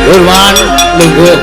Urwan lungguh.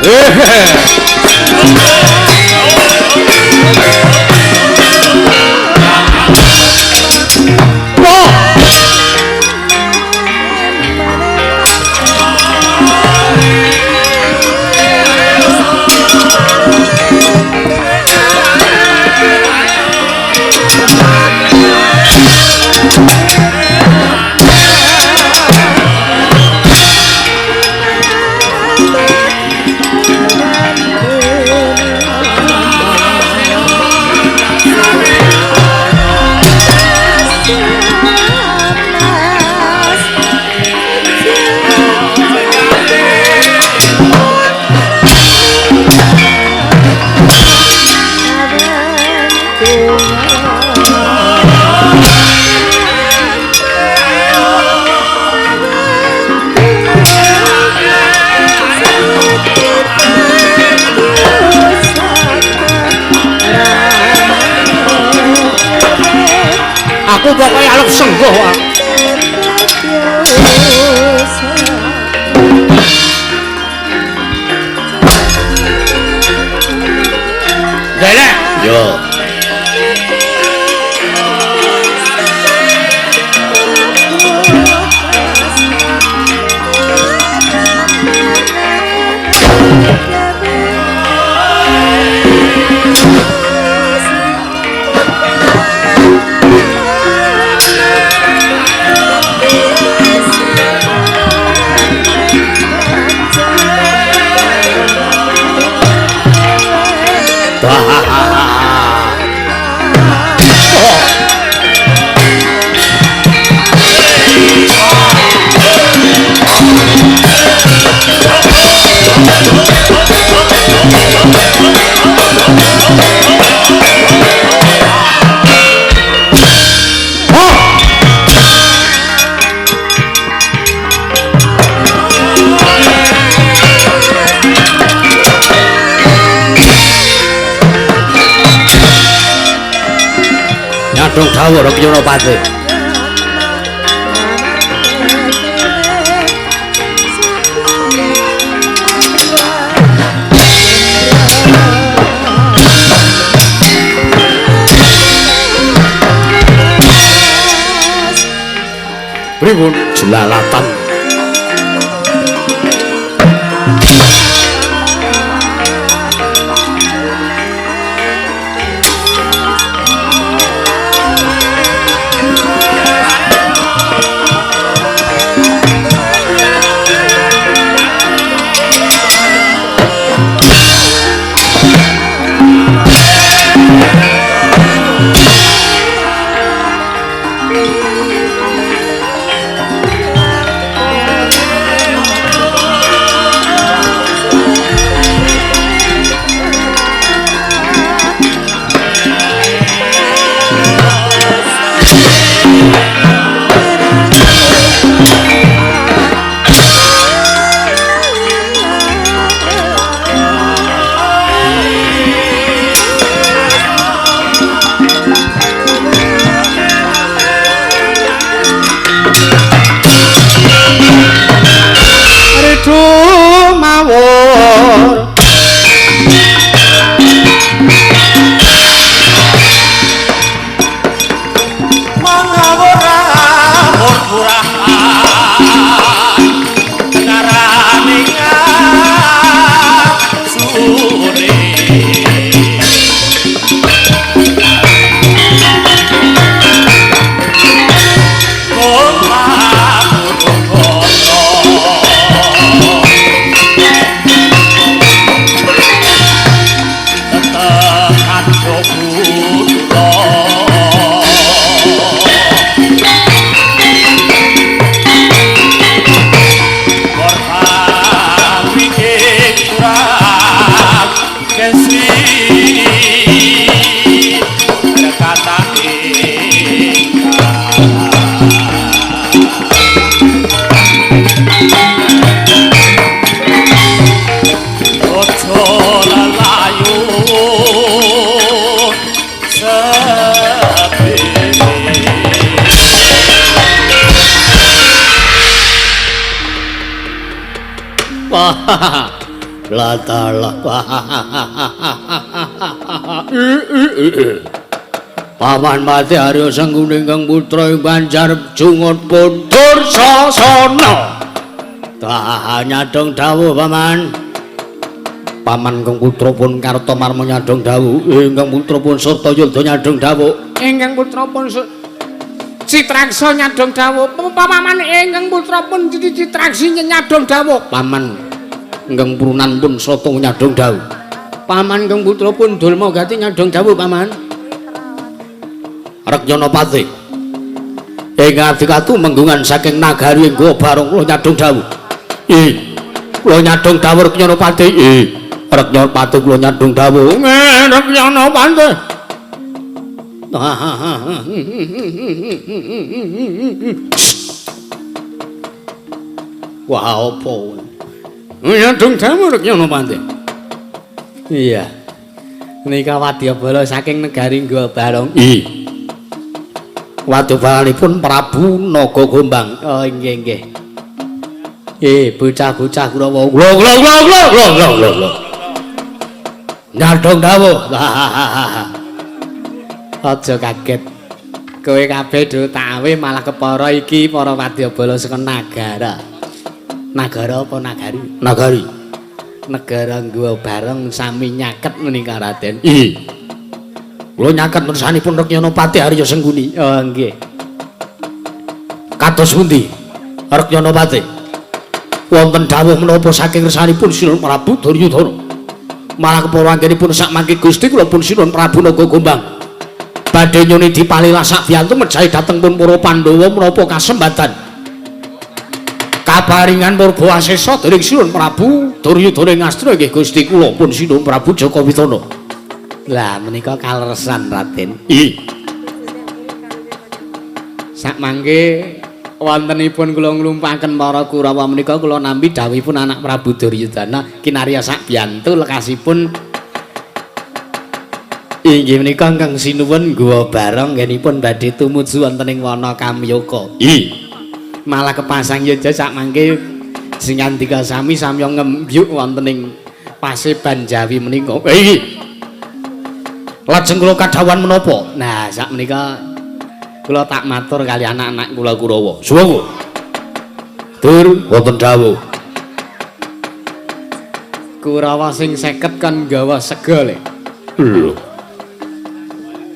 Aku pokoknya aluk sengguh. Delek. Yo. Nyadong dawuh Ki Wanapati. Pripun jelalatan? Sure. Latalah. Paman Patih Arya Sengkuni ingkang putra ing Banjar Jungut pun Dursasana. Tah nyadong dawuh Paman. Paman ingkang putra pun Kartomarma nyadong dawuh, ingkang putra pun Surtayudha nyadong dawuh, ingkang putra pun Citraksa nyadong dawuh, paman ingkang putra pun Citraksi nyadong dawuh, paman ingkang purunan pun Sata nyadong dawuh, paman ingkang putra pun Dulmagati nyadong dawuh paman. Rekyana Patih ingkang adikatu menggungan saking nagari Goa Barong kula nyadong dawuh. Ih, kula nyadong dawuh Rekyana Patih. Ih, Rekyana Patih kula nyadong dawuh. Rekyana Patih. Wah, apa? Nyadong dawuh Rekyana Patih. Iya. Menika wadyabala saking negari Goa Barong. Ih. Wadyabalanipun Prabu Naga Gombang. Oh, nggih nggih. Bocah-bocah Kurawa. Lho lho lho lho lho lho lho. Nyadong dawuh. Aja kaget. Kowe kabeh do tawe malah kepara iki para wadyabala saka nagara. Nagara apa nagari? Nagari. Negara Goa Barong sami nyaket menika Raden. Ih. Kula nyaket ngersanipun Rekyana Patih Arya Sengkuni. Oh nggih. Kados pundi Rekyana Patih? Wonten dawuh menapa saking ngersanipun Sinuwun Prabu Duryudana? Malah kepara anggenipun sakmangke Gusti kula pun Sinuwun Prabu Naga Gombang. Badhe nyuni dipalilah sakbiyantu mejahi dhateng pun para Pandhawa menapa kasembatan. Kaparingan purba asesa dening Sinuwun Prabu Duryudana ing Astra nggih Gusti kula pun Sinuwun Prabu Jaka Witana. Lah menika kaleresan Raden. Ih. Sakmangke wontenipun kula nglumpaken para Kurawa menika kula nampi dawuhipun anak Prabu Duryudana kinarya sakbiyantu lekasipun inggih menika ingkang sinuwun Goa Barong nggenipun badhe tumuju wonten ing wana Kamyaka. Ih. Malah kepasang yoja sakmangke sing ngandika sami samya ngembyuk wonten ing Paseban Jawi menika. Ih. Lajeng kula kadhawuhan menapa? Nah, sakmenika kula tak matur kali anak-anak kula Kurawa. Suwung. Dur wonten dawuh. Kurawa sing 50 kon nggawa sega le. Lho.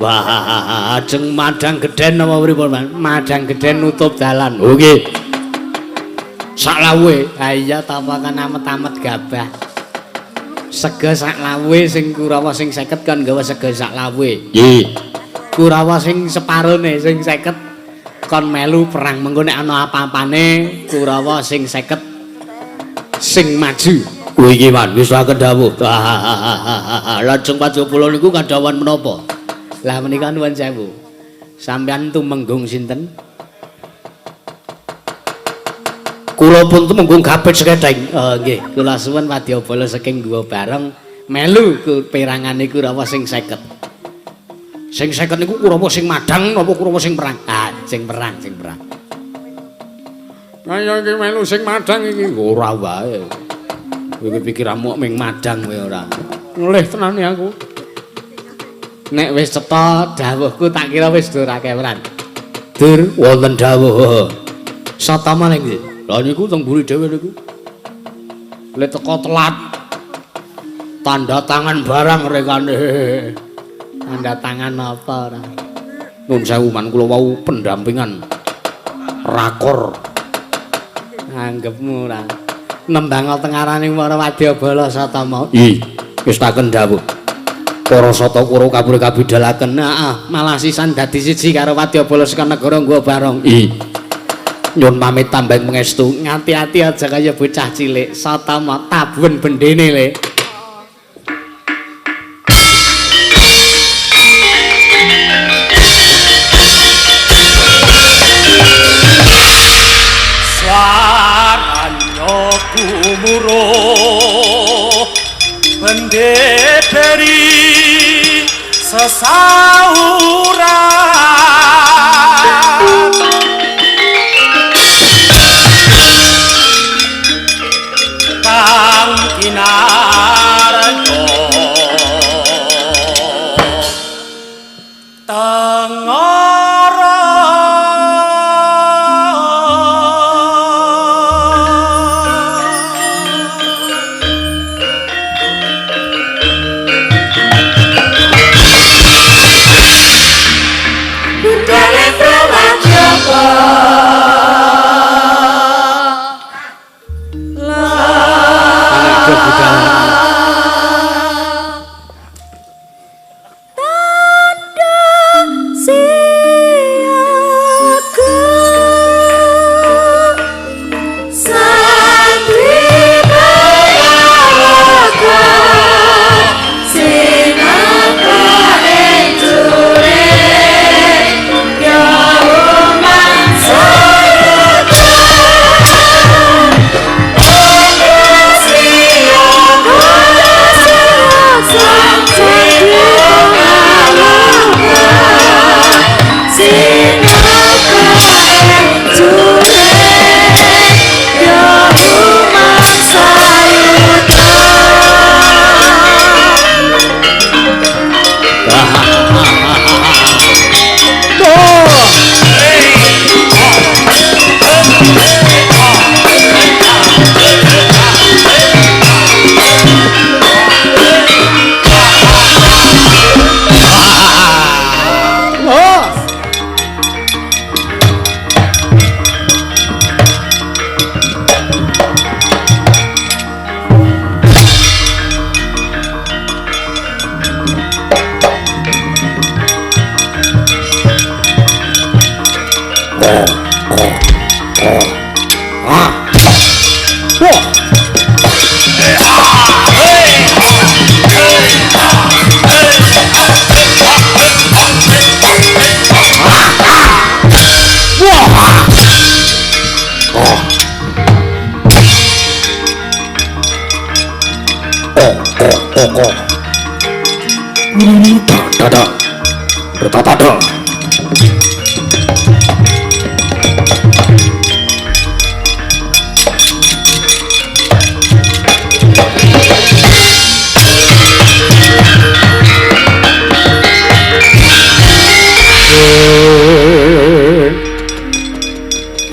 Wah, ajeng madang gedhen napa pripun, Mas? Madang gedhen nutup dalan. Oh nggih. Sak lawuhe. Ha iya tapakan amet-amet gabah. Sega sak lawuhe sing Kurawa sing 50 kon nggawa sega sak lawuhe. Nggih. Kurawa sing separone sing 50 kon melu perang mengko nek ana apa-apane Kurawa sing 50 sing maju. Kuwi iki Mas wis aken dawuh. Lajeng Padyabala niku kadhawuhan menapa? Lah menika nuwun sewu. Sampeyan tumenggung sinten? Kula pun tumenggung Gapit Seketheng. Oh nggih, kula suwun wadyabala saking Goa Barong melu perangane Kurawa sing 50. Sing 50 niku Kurawa sing madang napa Kurawa sing perang? Ah, sing perang, sing perang. Kaya iki melu sing madang iki ora wae. Kowe pikiranmu ming madang kowe ora. Ngelih tenan aku. Nek wis cetha dawuhku tak kira wis ora keweran. Dur wonten dawuh. Satama ning ndi? Lah niku teng mburi dhewe niku. Le teko telat. Tanda tangan barang rekane. Tanda tangan apa ora? Nun sewu man kula wau pendampingan rakor. Anggepmu ora. Nembang tengarane para wadyabala Satama. Ih, wis taken dawuh. Para sata Kurawa kabeh kabidalaken. Heeh, malah sisan dadi siji karo wadyabala saka negara Nggo Barong. Ih. Nyun pamit tambah mengestu. Ngati-ati aja kaya bocah cilik. Satama tabuhen bendene le. Gumuruh bende peri sesauran kang kinarya tengara.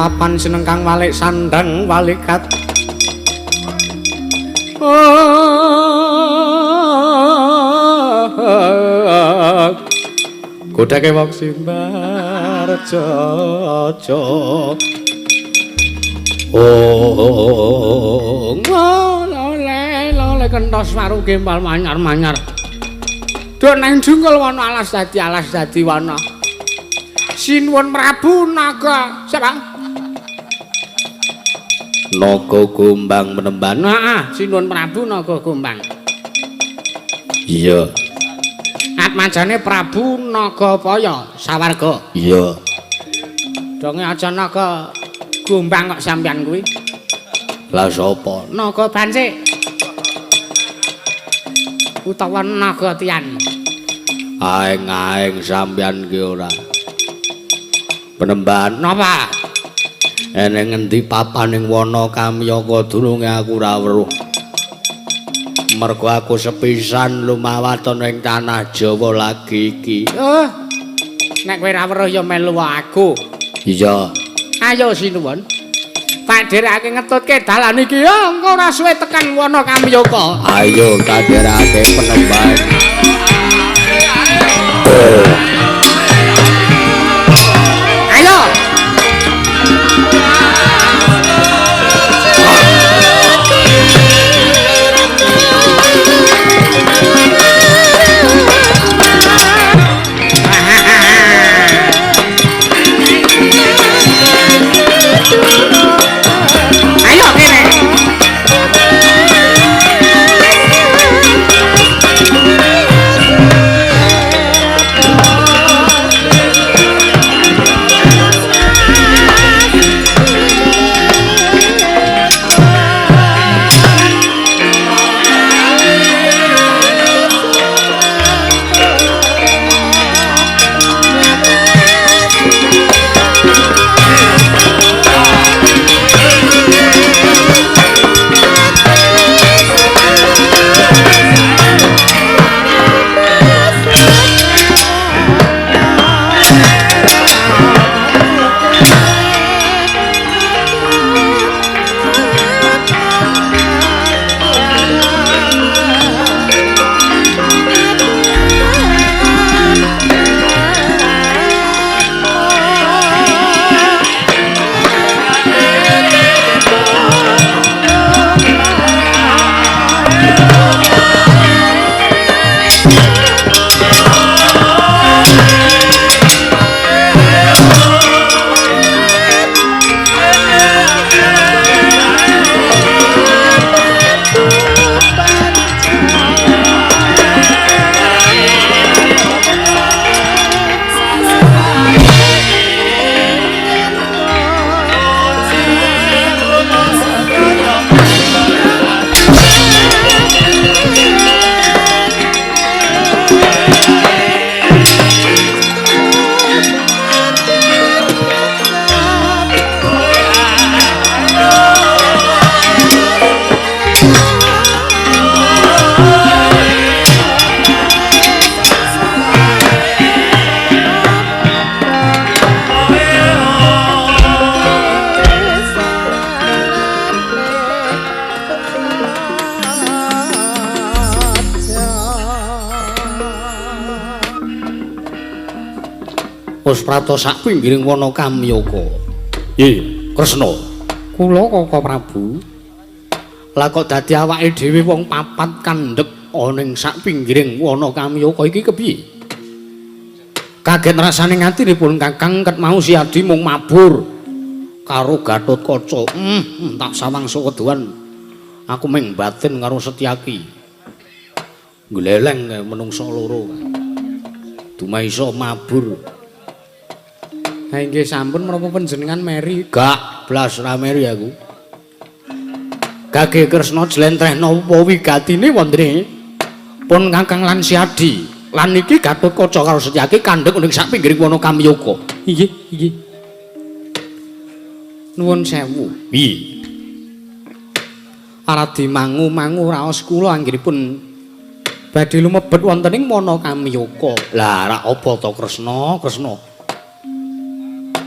Papan seneng kang walik sandang walikat. Godhake wong simbar jaja. Oh, lole lole kentos waru gembal manyar-manyar. Do nang jungkul wana alas dadi wana. Sinuwun Prabu Naga. Siapa? Naga Gombang menemban. Heeh, sinuwun Prabu Naga Gombang. Iya. Atmajane Prabu Nagapaya sawarga. Iya. Donge aja Naga Gombang kok sampeyan kuwi. Lah sapa? Naga Bancik. Utawa Naga Tian. Aeng-aeng sampeyan ki ora. Penemban napa? Eneng ngendi papaning wana kamyaka durunge aku ora weruh. Mergo aku sepisan lumawat ana ing tanah Jawa lagi iki. Oh. Nek kowe ora weruh ya melu aku. Iya. Ayo sinuwun. Tak dherekake ngetutke dalan iki ya engko ora suwe tekan wana Kamyaka. Ayo tak dherekake penemban. Ayo. Ayo kene. Prata sak pinggiring wana Kamyaka. Kresna. Kula Kaka Prabu. Lah kok dadi awake dhewe wong papat kandhek ana ing sak pinggiring wana Kamyaka iki kepiye? Kaget rasane ngatinipun Kakang ket mau si Adi mung mabur karo Gatotkaca. Tak sawang seweduan aku ming batin karo Setyaki. Gleleng menungsa loro. Dumeh iso mabur. Ha inggih sampun menapa panjenengan meri? Gak blas ra meri aku. Gage Kresna jlentrehna apa wigatine wondene pun Kakang lan Siadi. Lan iki Gatotkaca karo Setyaki kandhek ning sak pinggiring wana Kamyaka. Inggih, inggih. Nuwun sewu. Piye? Aradi mangu-mangu raos kula anggenipun badhe lumebet wonten ing wana Kamyaka. Lah rak apa to Kresna? Kresna.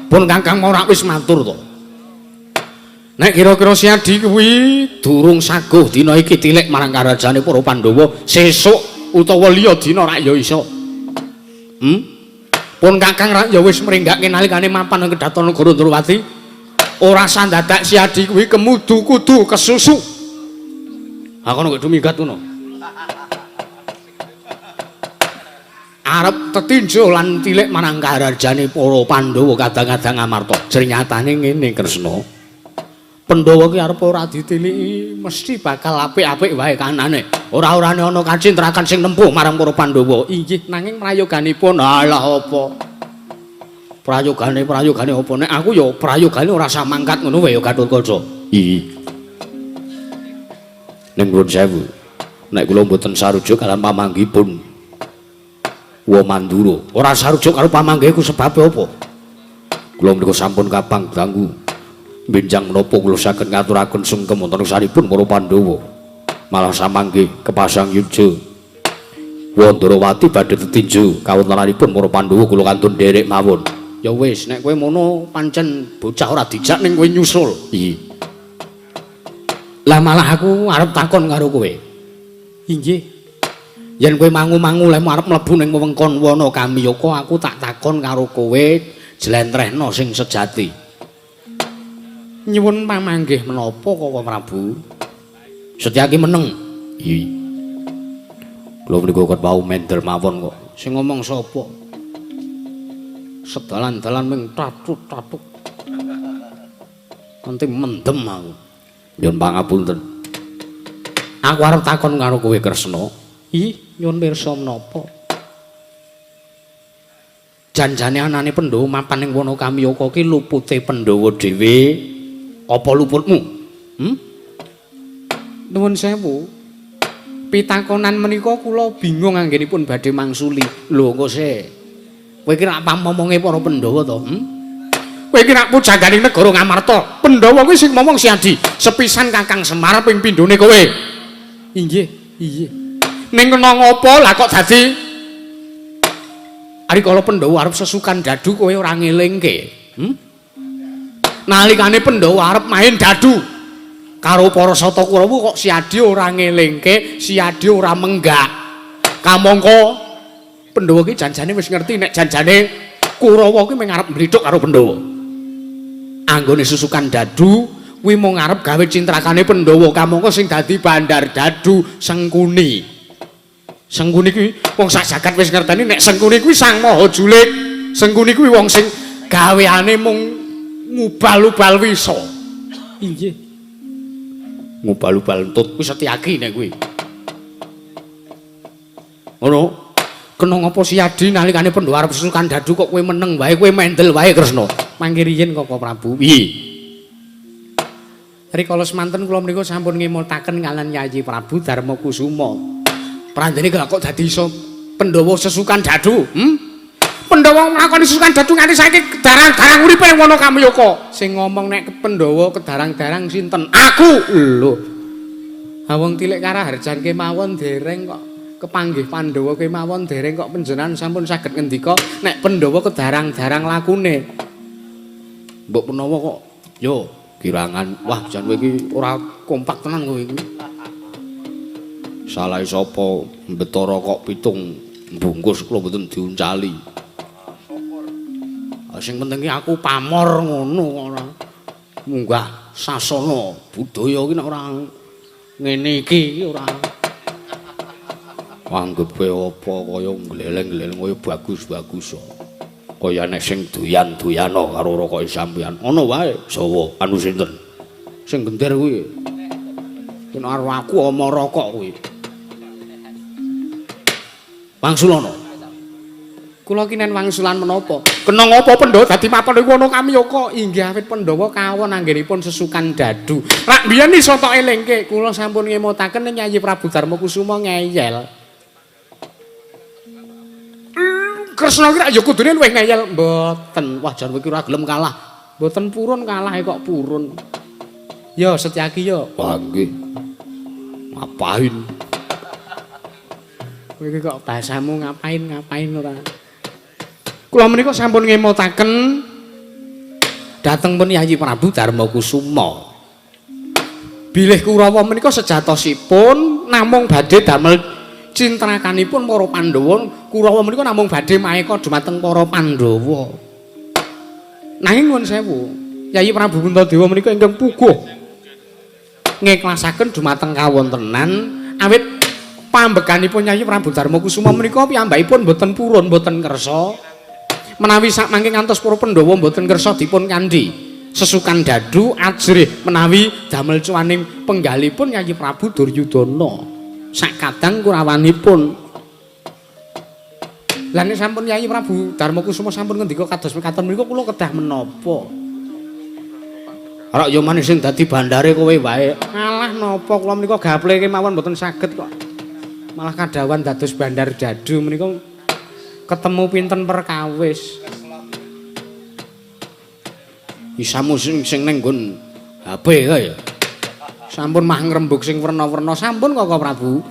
Pun Kakang ora wis matur to. Nek kira-kira Siadi kuwi durung saguh dina iki tilik marang karajane para Pandhawa, sesuk utawa liya dina rak ya iso. Pun Kakang rak ya wis mringgake nalikane mapan ing kedaton negara Ndrawati. Ora sandadak Siadi kuwi kemudu kudu kesusu. Ha kono kok minggat ngono. Arep tetinju lan tilik marang karajane para Pandhawa kadang-kadang Amarta. Jernyatane ngene Kresna. Pandhawa ki arep ora ditiliki mesti bakal apik-apik wae kanane. Ora-orane ana kacintrakan sing nempuh marang para Pandhawa. Inggih, nanging prayoganipun alah apa? Prayogane apa? Nek aku ya prayogane ora usah mangkat ngono wae ya Gatotkaca. Iya. Ning nuwun sewu. Nek kula mboten sarujuk kalian pamanggihipun Wa Mandura. Ora sarujuk karo pamanggihe ku sebabe apa? Kula menika sampun kapang dangu. Benjang menapa kula saged ngaturaken sungkem wonten ngarsanipun para Pandhawa. Malah samangke kepasang yuja. Wandrawati badhe tetinju kawontenanipun para Pandhawa kula kantun nderek mawon. Ya wis, nek kowe mono pancen bocah ora dijak ning kowe nyusul. Iya. Lah malah aku arep takon karo kowe. Inggih. Yen kowe mangu-mangu lehmu arep mlebu ning wewengkon Wana Kamiyaka, aku tak takon karo kowe jlentrehna sing sejati. Nyuwun pamanggih menapa Kaka Prabu? Setyaki meneng. Iya. Kula menika ket wau mendel mawon kok. Sing ngomong sapa? Sedalan-dalan ming tatut-tatut. Nanti mendem aku. Nyuwun pangapunten. Aku arep takon karo kowe Kresna. Ih, nyuwun pirsa menapa? Janjane anane Pandhawa mapan ning Wana Kamiyaka ki lupute Pandhawa dhewe apa luputmu? Hmm? Nuwun sewu. Pitakonan menika kula bingung anggenipun badhe mangsuli. Lho engko sik. Kowe iki rak pamomonge para Pandhawa to? Hmm? Kowe iki rak pujangganing negara Ngamarta. Pandhawa kuwi sing momong Siadi. Sepisan Kakang Semar ping pindhone kowe. Inggih, iya. Ning kena ngopo lah kok dadi rikala Pandhawa arep sesukan dadu kowe ora ngelingke? Hmm? Nalikane Pandhawa arep main dadu karo para Sata Kurawa kok Siadi ora ngelingke, Siadi ora menggak. Kamangka Pandhawa ki janjane wis ngerti nek janjane Kurawa ki mung arep mblithuk karo Pandhawa. Anggone susukan dadu kuwi mung arep gawe cintrakane Pandhawa, kamangka sing dadi bandar dadu Sengkuni. Sengkuni kuwi wong sak jagat wis ngerteni nek Sengkuni kuwi Sang Maha Julik. Sengkuni kuwi wong sing gaweane mung ngubal-ubal wisa. Inggih. Ngubal-ubal entut kuwi Setyaki nek kuwi. Ngono. Kena ngapa Siadi nalikane Pandhawa arep susukan dadu kok kowe meneng wae, kowe mendel wae Kresna. Mangke riyin Kaka Prabu. Piye? Rikala semanten kula menika sampun ngemutaken kaliyan Yayi Prabu Darma Kusuma. Prandene kok dadi iso Pandhawa sesukan dadu? Hmm? Pandhawa nglakoni sesukan dadu nganti saiki kedarang-darang uripe ning Wana Kamiyaka. Sing ngomong nek Pandhawa kedarang-darang sinten? Aku. Lho. Ha wong tilik karaharjan kemawon dereng kok kepanggih Pandhawa kemawon dereng kok panjenengan sampun saged ngendika nek Pandhawa kedarang-darang lakune. Mbok menawa kok yo kirangan wah jan kowe iki ora kompak tenan kowe iki. Salah sapa mbetara kok pitung bungkus kula mboten diuncali. Sing penting ki aku pamor ngono ora. Munggah sasana budaya ki nek ora ngene iki ora. Anggepe apa kaya gleleng-gleleng kaya bagus-bagus. Kaya nek sing doyan-doyano karo rokoke sampeyan. Ana wae Jawa anu sinten? Sing gender kuwi. Yen karo aku ama rokok kuwi. Wangsulana. Kula kinen wangsulan menapa? Kena ngapa Pandhawa dadi mapan ing Wana Kamiyaka? Inggih awit Pandhawa kawon anggenipun sesukan dadu. Rak biyen iso tok elingke, kula sampun ngemutaken ning Yayi Prabu Darma Kusuma ngeyel. Kresna ki rak ya kudune luwih ngeyel. Mboten. Wah jan kowe iki ora gelem kalah. Mboten purun kalah kok purun. Yo Setyaki yo. Wah nggih. Ngapain? Kowe iki kok bahasamu ngapain-ngapain ora. Kula menika sampun ngemutaken dhateng pun Yayi Prabu Darma Kusuma. Bilih Kurawa menika sejatosipun namung badhe damel cintrakanipun para Pandhawa. Kurawa menika namung badhe maeka dumateng para Pandhawa. Nanging nuwun sewu, Yayi Prabu Puntadewa menika ingkang puguh ngeklasaken dumateng kawontenan awit pambeganipun Yayi Prabu Darma Kusuma menika piyambakipun mboten purun, mboten kersa. Menawi sakmangke ngantos para Pandhawa mboten kersa dipun kandhi sesukan dadu ajrih menawi damel cuwaning penggalipun Yayi Prabu Duryudana sakadang kurawanipun. Lah nek sampun Yayi Prabu Darma Kusuma sampun ngendika kados mekaten menika kula kedah menapa? Ora ya manis sing dadi bandare kowe wae. Alah napa kula menika gaple kemawon mboten saged kok. Malah kadhawan dados bandar dadu menika ketemu pinten perkawis. Isamu sing ning nggon HP kae ya. Sampun mah ngrembug sing werna-werna sampun Kaka Prabu.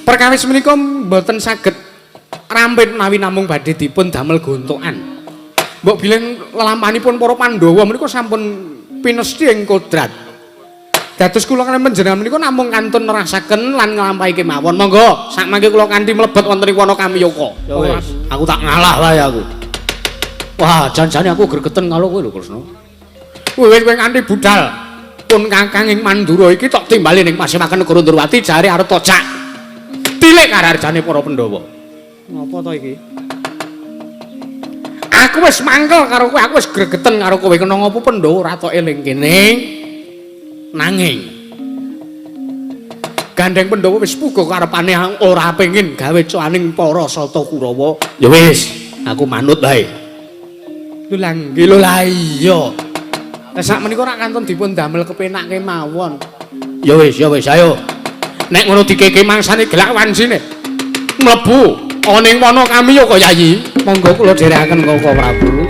Perkawis menika mboten saged rampit menawi namung badhe dipun damel gontokan. Mbok bilih lelampanipun para Pandhawa menika sampun pinesti ing kodrat. Dados kula kaliyan panjenengan menika namung kantun nerasaken lan nglampahi kemawon. Monggo, sakmangke kula kanthi mlebet wonten ing wana Kamiyaka. Ya wis, aku tak ngalah wae aku. Wah, jan-jane aku gregeten karo kowe lho, Kresna. Wiwit kowe nganti budal pun kakang ing Mandura iki tok timbali ning Pasewakan Negara Ndurwati jare arep tojak. Tilik kararjane para Pandhawa. Ngapa to iki? Aku wis mangkel karo kowe, aku wis gregeten karo kowe. Kena ngopo Pandhawa ora tok eling kene? Nanging gandeng Pandhawa wis puga karepane ora pengin gawe cuaning para Sata Kurawa. Ya wis, aku manut wae. Lho lah nggih, lho lah iya. Lah sak menika ora kantun dipun damel kepenak kemawon. Ya wis, ayo. Nek ngono dikeke mangsane gelak wansine. Mlebu ana ing wana Kamiyaka Yayi. Monggo kula dherekaken Kaka Prabu.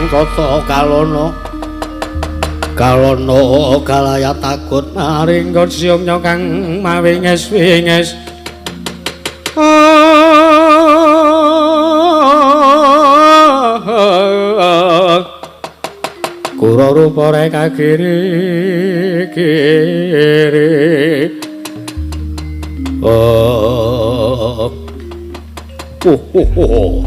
Tata kalono kalono kalaya takut maring siomnya kang mawinges winges. Kura rupa reka kiri kiri. Oh oh oh.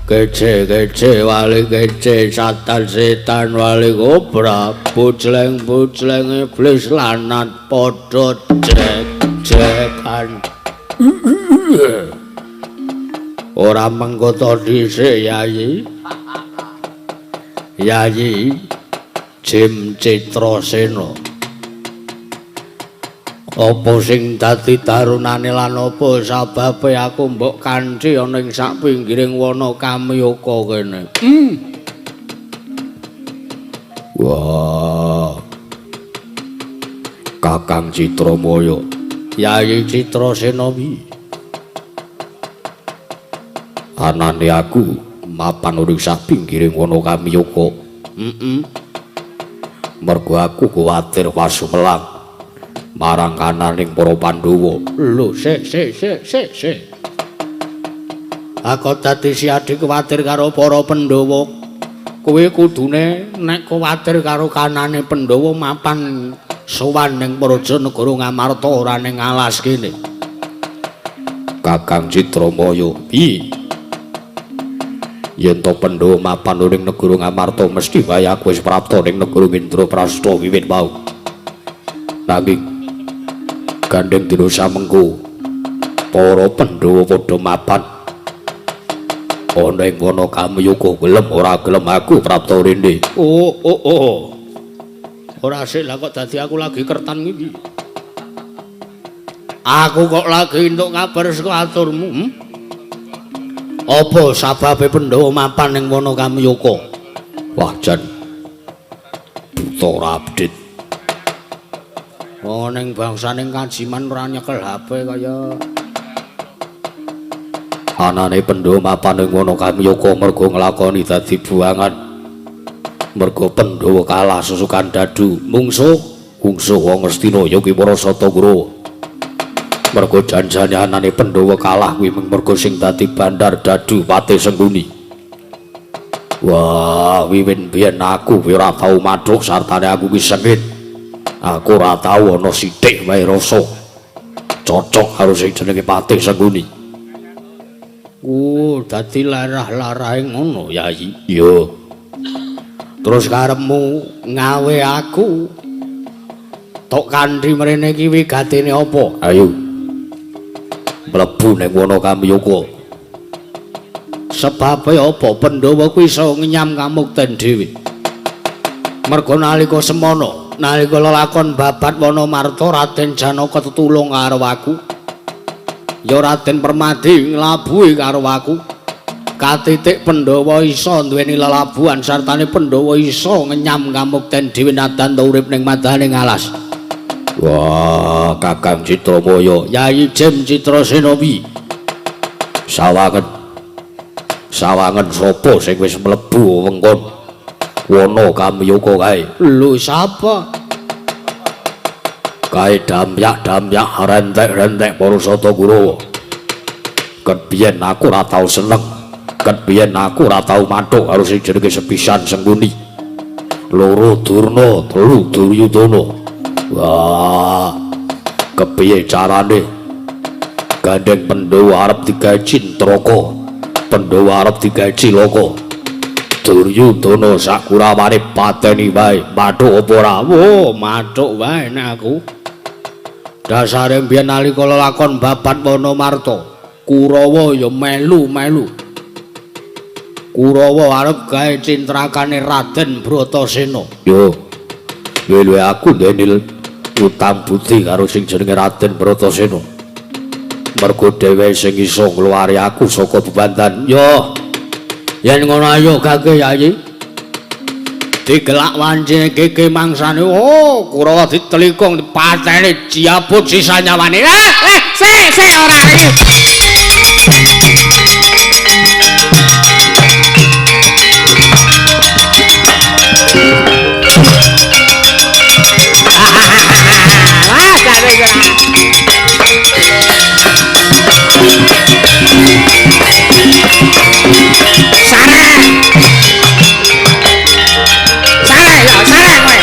Kece kece wali kece satan setan wali kobra bucleng bucleng iblis lanat padha jek jekan. Ora mengko to dhisik Yayi. Yayi Jim Citrasena. Apa sing dadi darunane lan apa sababe aku mbok kanthi ana ing sak pinggiring wana Kamiyaka kene. Wah. Kakang Citramaya, Yayi Citrasena piye? Anane aku mapan ing sak pinggiring wana Kamiyaka. Heeh. Mergo aku kuwatir wasumelang marang kananing para Pandhawa. Lho, sik sik sik sik sik. Aku dadi si adik kuwatir karo para Pandhawa. Kowe kudune nek kuwatir karo kanane Pandhawa mapan sowan ning praja negara Ngamarta ora ning alas kene. Kakang Citramaya, piye? Yen to Pandhawa mapan ning negara Ngamarta mesti wae aku wis prapta ning negara Indraprasta wiwit mau. Nanging gandeng dina samengko para Pandhawa padha mapan ana ing wana Kamiyaka gelem ora gelem aku prapta rene. Oh oh oh. Ora sik lah kok dadi aku lagi kertan iki. Aku kok lagi entuk kabar saka aturmu. Apa sababe Pandhawa mapan ing wana Kamiyaka? Wah jan buta ora update. Oh ning bangsane Kajiman ora nyekel HP kaya anane Pandhawa mapan ing wana Kamiyaka mergo nglakoni dadi buangan. Mergo Pandhawa kalah susukan dadu mungsuh mungsuh wong Ngastina ya kuwi para Sata Kurawa. Mergo janjane anane Pandhawa kalah kuwi mergo sing dadi bandar dadu Patih Sengkuni. Wah, wiwit biyen aku ora tau mathuk sartane aku ki sengit. Aku ora tau ana sithik wae rasa cocok karo sing jenenge Patih Sengkuni. Oh, dadi larah-larahe ngono, Yayi. Iya. Terus karepmu ngawe aku tok kanthi mrene iki wigatene apa? Ayo. Mlebu ning wana Kamyaka. Sebabe apa Pandhawa kuwi iso ngenyam kamukten dhewe? Mergo nalika semana, nalika lelakon babat Wanamarta Raden Janaka tetulung karo aku. Ya Raden Permadi nglabuhi karo aku. Katitik Pandhawa iso duweni lelabuhan sartane Pandhawa iso ngenyam kamukten dhewe nadan urip ning madaning alas. Wah, Kakang Citramaya, Yayi Jem Citrasena wi. Sawangen. Sawangen sapa sing wis mlebu wewengkon wana Kamyaka kae? Lho, sapa? Kae damyak-damyak rentek-rentek para Sata Kurawa. Ket biyen aku ora tau seneng. Ket biyen aku ora tau mathuk karo sing jenenge sepisan Sengkuni. Loro Durna, telu Duryudana. Wah, kepiye carane? Gandeng Pandhawa arep digawe cintraka. Pandhawa arep digawe cilaka. Duryudana sakurawane pateni wae. Mathuk apa ora? Wo, mathuk wae nek aku. Dasare mbiyen nalika lelakon babat Wanamarta, Kurawa ya melu-melu. Kurawa arep gawe cintrakane Raden Bratasena. Yo. Luwe-luwe aku duweni utang budi karo sing jenenge Raden Bratasena. Mergo dhewe sing iso ngluwari aku saka bebandan. Yo. Yen ngono ayo gage Yayi. Digelak wancine gege mangsane. Oh, Kurawa ditelikung dipateni jiabut sisa nyawane. Sik sik ora iki. Wah, jare ora. Sareh. Sareh ya, sareh kowe.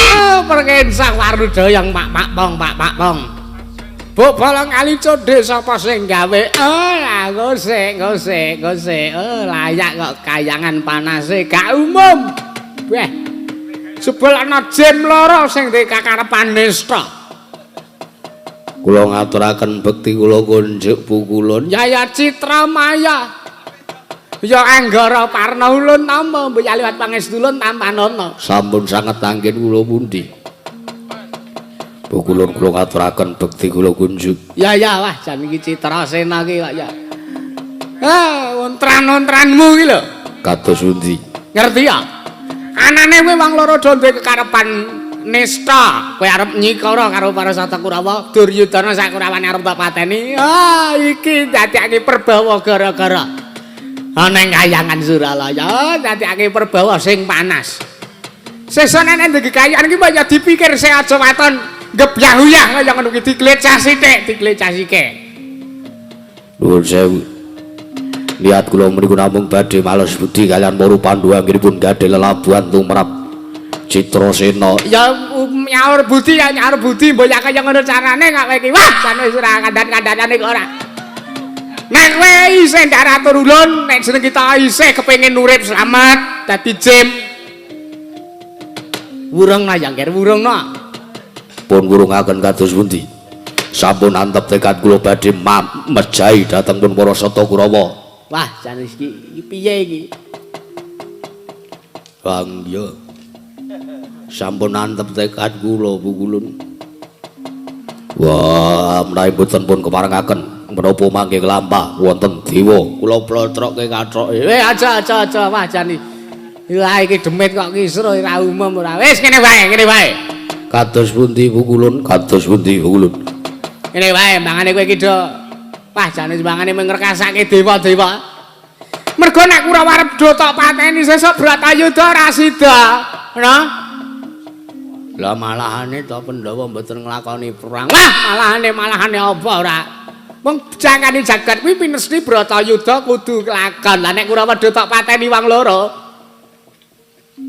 Oh, perkensak Warudayang Pak Pak Pong Pak Pak Pong. Buk bolong kali codhe sapa sing gawe? Oh, aku sik, sik, sik. Oh, layak kok kayangan panase gak umum. Weh. Jebul ana jam loro sing dikakarepan nista. Kula ngaturaken bekti kula kunjuk pukulun Yaya Citramaya. Ya Anggara Parna ulun nampa mbok liwat pangestulun tampanana. Sampun sanget anggen kula pundi? Pukulun kula ngaturaken bekti kula kunjuk. Ya ya wah jan iki Citrasena iki kok ya. Ah, ontran-ontranmu iki lho. Kados pundi? Ngerti ya? Anane kowe wong loro do duwe kekarepan nista. Kowe arep nyikara karo para Sata Kurawa, Duryudana sak Kurawane arep tak pateni. Ah, iki dadekake perbawa gara-gara ana ing kayangan Suralaya, dadekake perbawa sing panas. Sesuk nek ndek kayangan iki mbok ya dipikir sik aja waton gebyah-uyah kaya ngono ki diklecah sithik, diklecah sithik. Nuwun sewu. Niat kula mriku namung badhe males budi kaliyan para Pandhawa anggenipun gadhah lelabuhan tumrap Citrasena. Ya nyaur budi ya nyaur budi mbok ya kaya ngono carane kok kowe iki. Wah, jan wis ora kandhan-kandhanane kok ora. Nek kowe isih ndak atur ulun, nek jeneng kita isih kepengin urip slamet dadi jim. Wurungna ya, Ngger, wurungna. Pun wurungaken kados pundi? Sampun antep tekad kula badhe mejahi dhateng pun para Sata Kurawa. Wah, jan iki piye iki? Bang ya. Sampun antep tekad kula pukulun. Wah, menawi mboten pun keparengaken menapa mangke kelampah wonten dewa. Kula plotrokke katroke. Aja aja aja wah jan iki. Wah iki demit kok kisruh ora umum ora. Wis ngene wae, ngene wae. Kados pundi Pukulun? Kados pundi Pukulun? Ngene wae mbangane kowe iki do. Wah jane mbangane mengrekasake dewa-dewa. Mergo nek Kurawa arep do tok pateni sesuk Bratayuda ora sida. Ngono? Lah malahane to Pandhawa mboten nglakoni perang. Wah, malahane apa ora? Wong jangkane jagat kuwi pinesthi Bratayuda kudu kelakon. Lah nek Kurawa do tok pateni wong loro.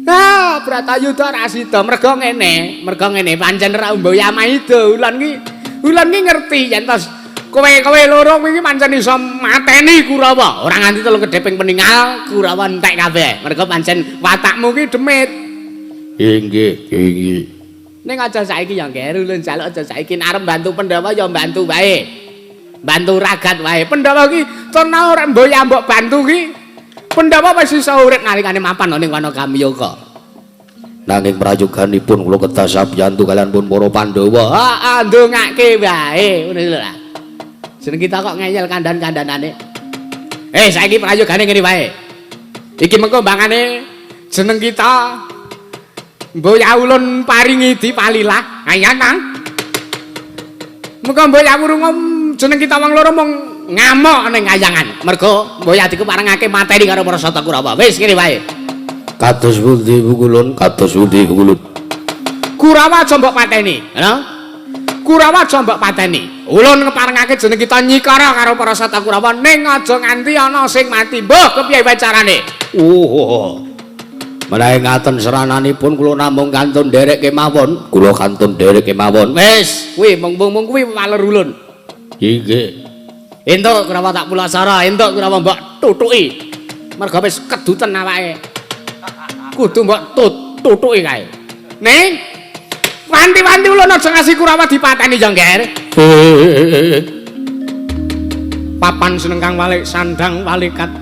Ah, Bratayuda ora sida mergo ngene pancen ora mboya maida ulon ki ngerti yen tos kowe-kowe loro kuwi pancen iso mateni Kurawa. Ora nganti telung kedheping peninggal Kurawa entek kabeh. Mergo pancen watakmu ki demit. Inggih, inggih. Ning aja saiki ya Ngger, ulun njaluk aja saiki arep bantu Pandhawa ya bantu wae. Bantu ragat wae. Pandhawa ki turna ora mboya mbok bantu ki. Pandhawa wis iso urip nalikane mapan ning wana Kamyaka. Nanging prayoganipun kula kedah sabiyantu kalian pun para Pandhawa. Heeh, ndongake wae ngono lho lah. Jeneng kita kok ngeyel kandhan-kandhanane. Saiki prayogane ngene wae. Iki mengko mbangane jeneng kita Mboya ulun paringi dipalilah. Ayo Kang. Mengko Mboya wurung jeneng kita wong loro mung ngamuk ning kayangan. Mergo Mboya dikeparengake mateni karo para Sata Kurawa. Wis ngene wae. Kados pundi Pukulun? Kados pundi Pukulun? Kurawa aja mbok pateni, ngono? Kurawa aja mbok pateni. Ulun ngeparengake jeneng kita nyikara karo para Sata Kurawa ning aja nganti ana sing mati. Mbuh kepiye wae carane? Oh. Menawi ngaten serananipun kula namung kantun nderek kemawon, kula kantun nderek kemawon. Wis, kuwi mung-mung kuwi waler ulun. Inggih. Entuk Kurawa tak pulasara, entuk Kurawa mbok tutuki. Mergo wis keduten awake. Kudu mbok tutuki kae. Ning wanti-wanti ulun aja ngasih Kurawa dipateni ya, Ngger. Papan seneng kang walik sandang walikat.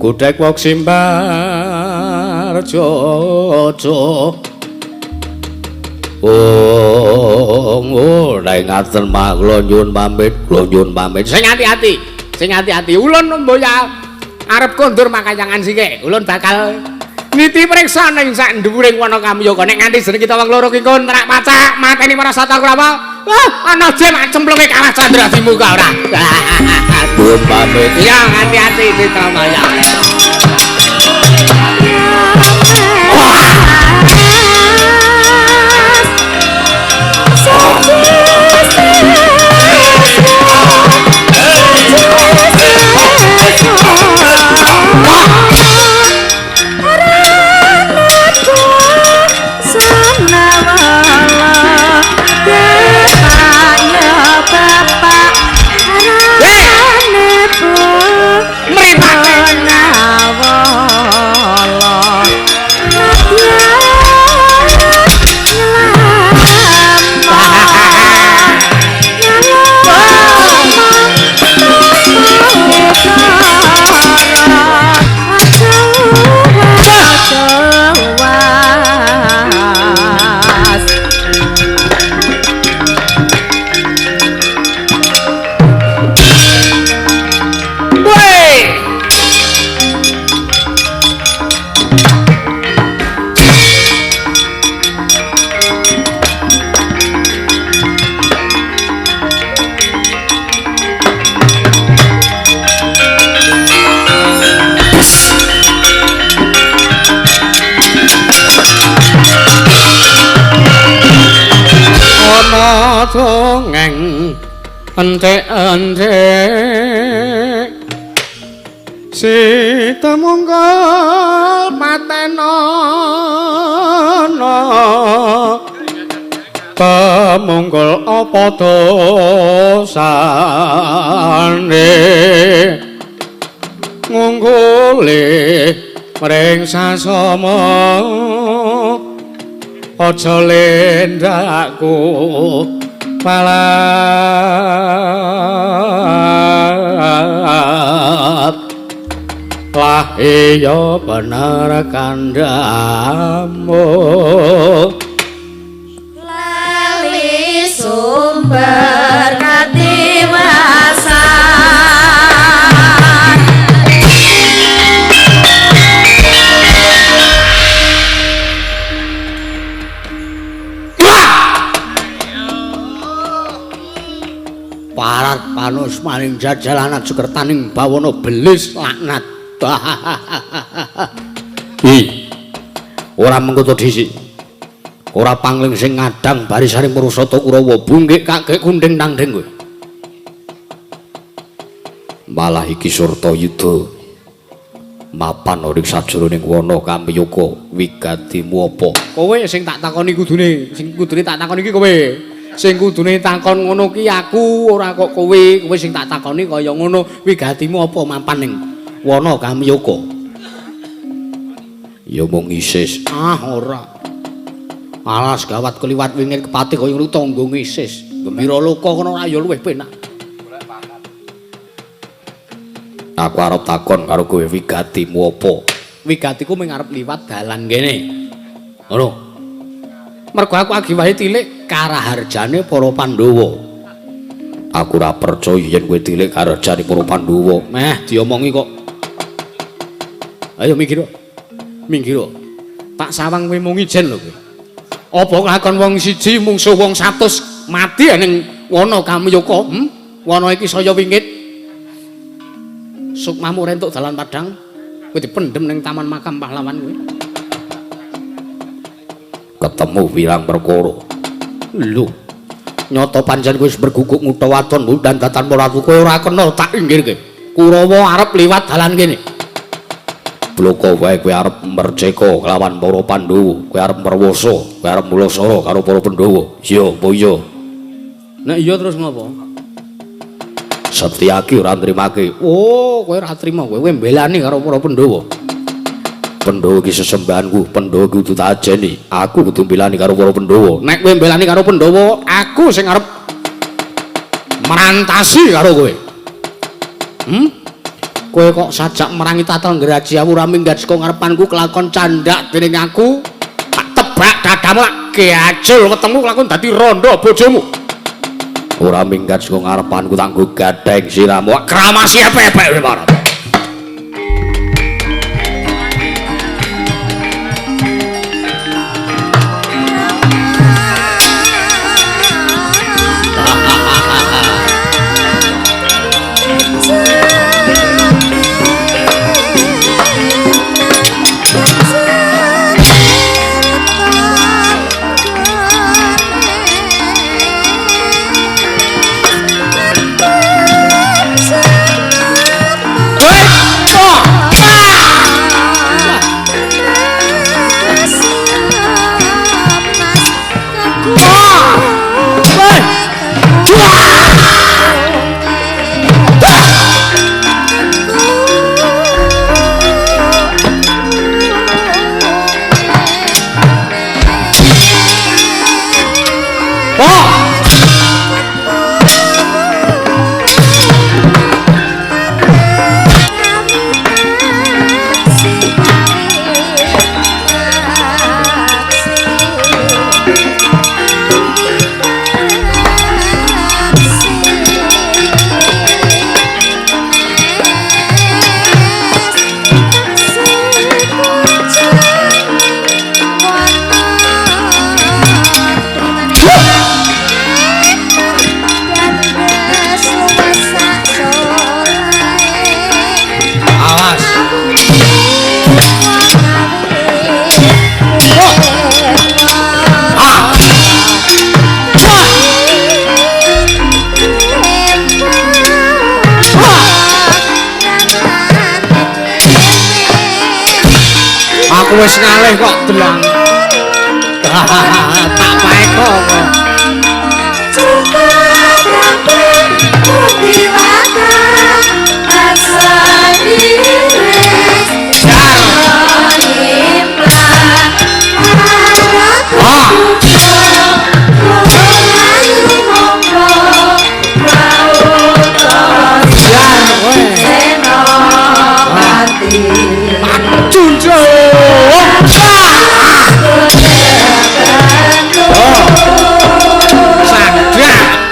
Godhek wok simbar jojo. Oh, nek ngaten mak kula nyuwun pamit, kula nyuwun pamit. Sing ati-ati, sing ati-ati. Ulun mboya arep kondur makayangan sike. Ulun bakal niti priksa ning sak dhuwuring wana Kamyaka. Nek nganti jeneng kita wong loro ki kontrak pacak mateni para Sata Kurawa. Wah, ana jem cemplunge kalah Candra di muka ora. Nyuwun pamit. Iya, hati-hati Citramaya. Dongeng entek-entek si temunggul patenono temunggul apa dosane ngunggule mring sasama aja lendakku palap lah iya bener kandhamu lali sumber katiwasan. Panus maring jajalanat sukertaning bawana belis laknat. Hi. Ora mengkoto dhisik. Ora pangling sing ngadang barisane Purusata Kurawa bungkik kakek kunding tanding kowe. Malah iki Surtayuda mapan ing sajroning wana Kamyaka wigatimu apa? Kowe sing tak takoni kudune, sing kudune tak takoni iki kowe. Sing kudune takon ngono ki aku ora kok kowe, kowe sing tak takoni kaya ngono wigatimu apa mapan ning wana Kamyaka? Ya mung isis. Ah ora. Alas gawat keliwat wingit kepati kaya ngono tangga ngisis. Gembira loka kono ora ya luwih penak. Aku arep takon karo kowe wigatimu apa? Wigatiku mung arep liwat dalan kene. Ngono. Mergo aku agi wae tilik karaharjane para Pandhawa. Aku ora percaya yen kowe tilik karaharjane para Pandhawa. Meh diomongi kok. Ayo minggir. Minggir. Tak sawang kowe mung ijen lho kowe. Apa lakon wong siji mungsuh wong 100 mati ning wana Kamyaka? Wana iki saya wingit. Sukmamu rentuk dalan padang, kowe dipendhem ning taman makam pahlawan kowe. Ketemu pirang perkara. Lho, nyata pancen kowe wis berguguk ngutha wadon dan datan ratu kowe ora kena tak inggirke. Kurawa arep liwat dalan kene. Bloko wae kowe arep merceka kelawan para Pandhawa, kowe arep merwoso, kowe arep mulasara karo para Pandhawa. Iya, apa iya? Nek iya terus ngopo? Setyaki ora nrimake. Oh, kowe ora trima kowe, kowe mbelani karo para Pandhawa. Pandhawa iki sesembahanku, Pandhawa kudu tak ajeni. Aku kudu mbelani karo para Pandhawa. Nek kowe mbelani karo Pandhawa, aku sing arep merantasi karo kowe. Kowe kok sajak merangi tatal ngraji aku ora minggat saka ngarepanku kelakon candhak dening aku. Tak tebak dadamu lak geajul wetengmu kelakon dadi rondo bojomu. Ora minggat saka ngarepanku tak nggo gadheng siramu. Kramasi epek-epek kowe marang. Aku wis ngalih kok delang. Tak paeko kok. Sadar.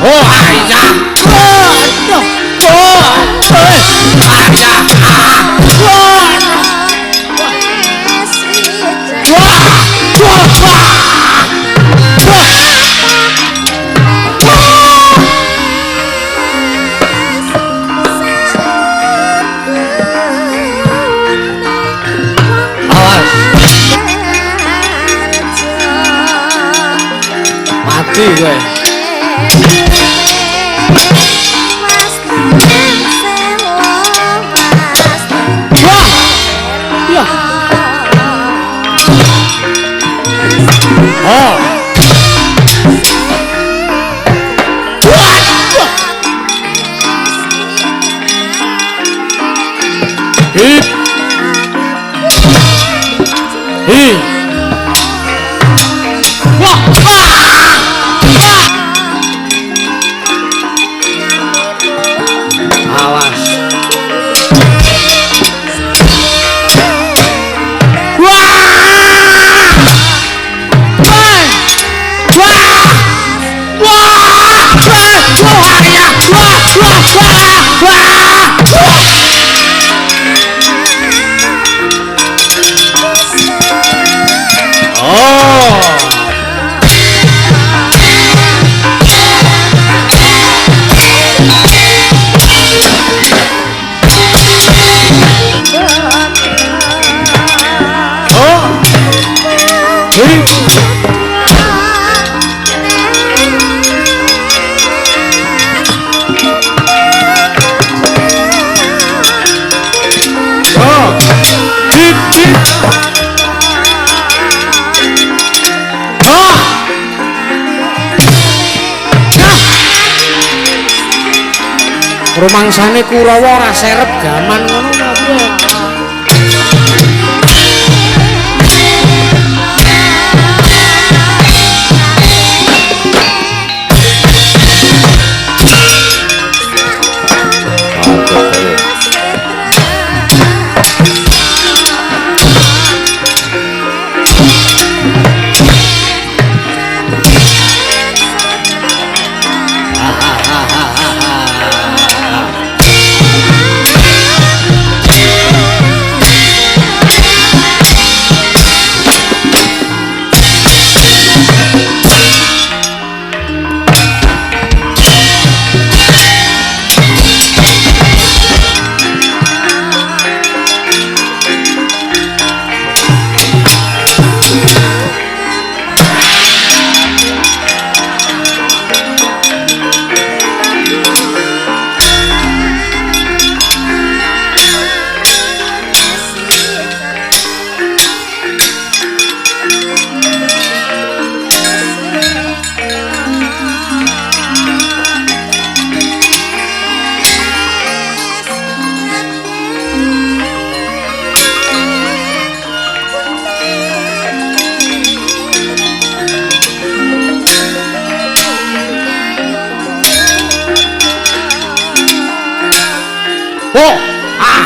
Oh, ayah. Aduh. Oh, ayah. Wah. Wah. Wah. Awas. Mati kowe. Wah. Ya. Oh. Wah. Hip. Hi. Wah. Wah. Wah. Awas. Wah. Wah. Wah. Wah. Wah. Wah. Ya. Wah. Wah. Wah. Wah. Wah. Oh. Oh. Hip. Oh. Hip hip. Oh. Nah. Rumangsane Kurawa ora serep gaman ngono ta piye? Oh. Ah.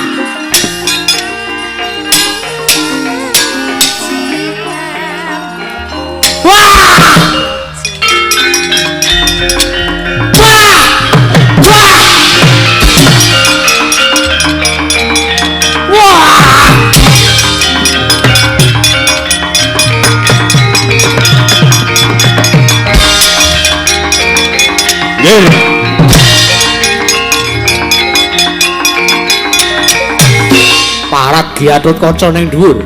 Wah. Wah. Wah. Wah. Nggih. Parat Gatotkaca ning dhuwur.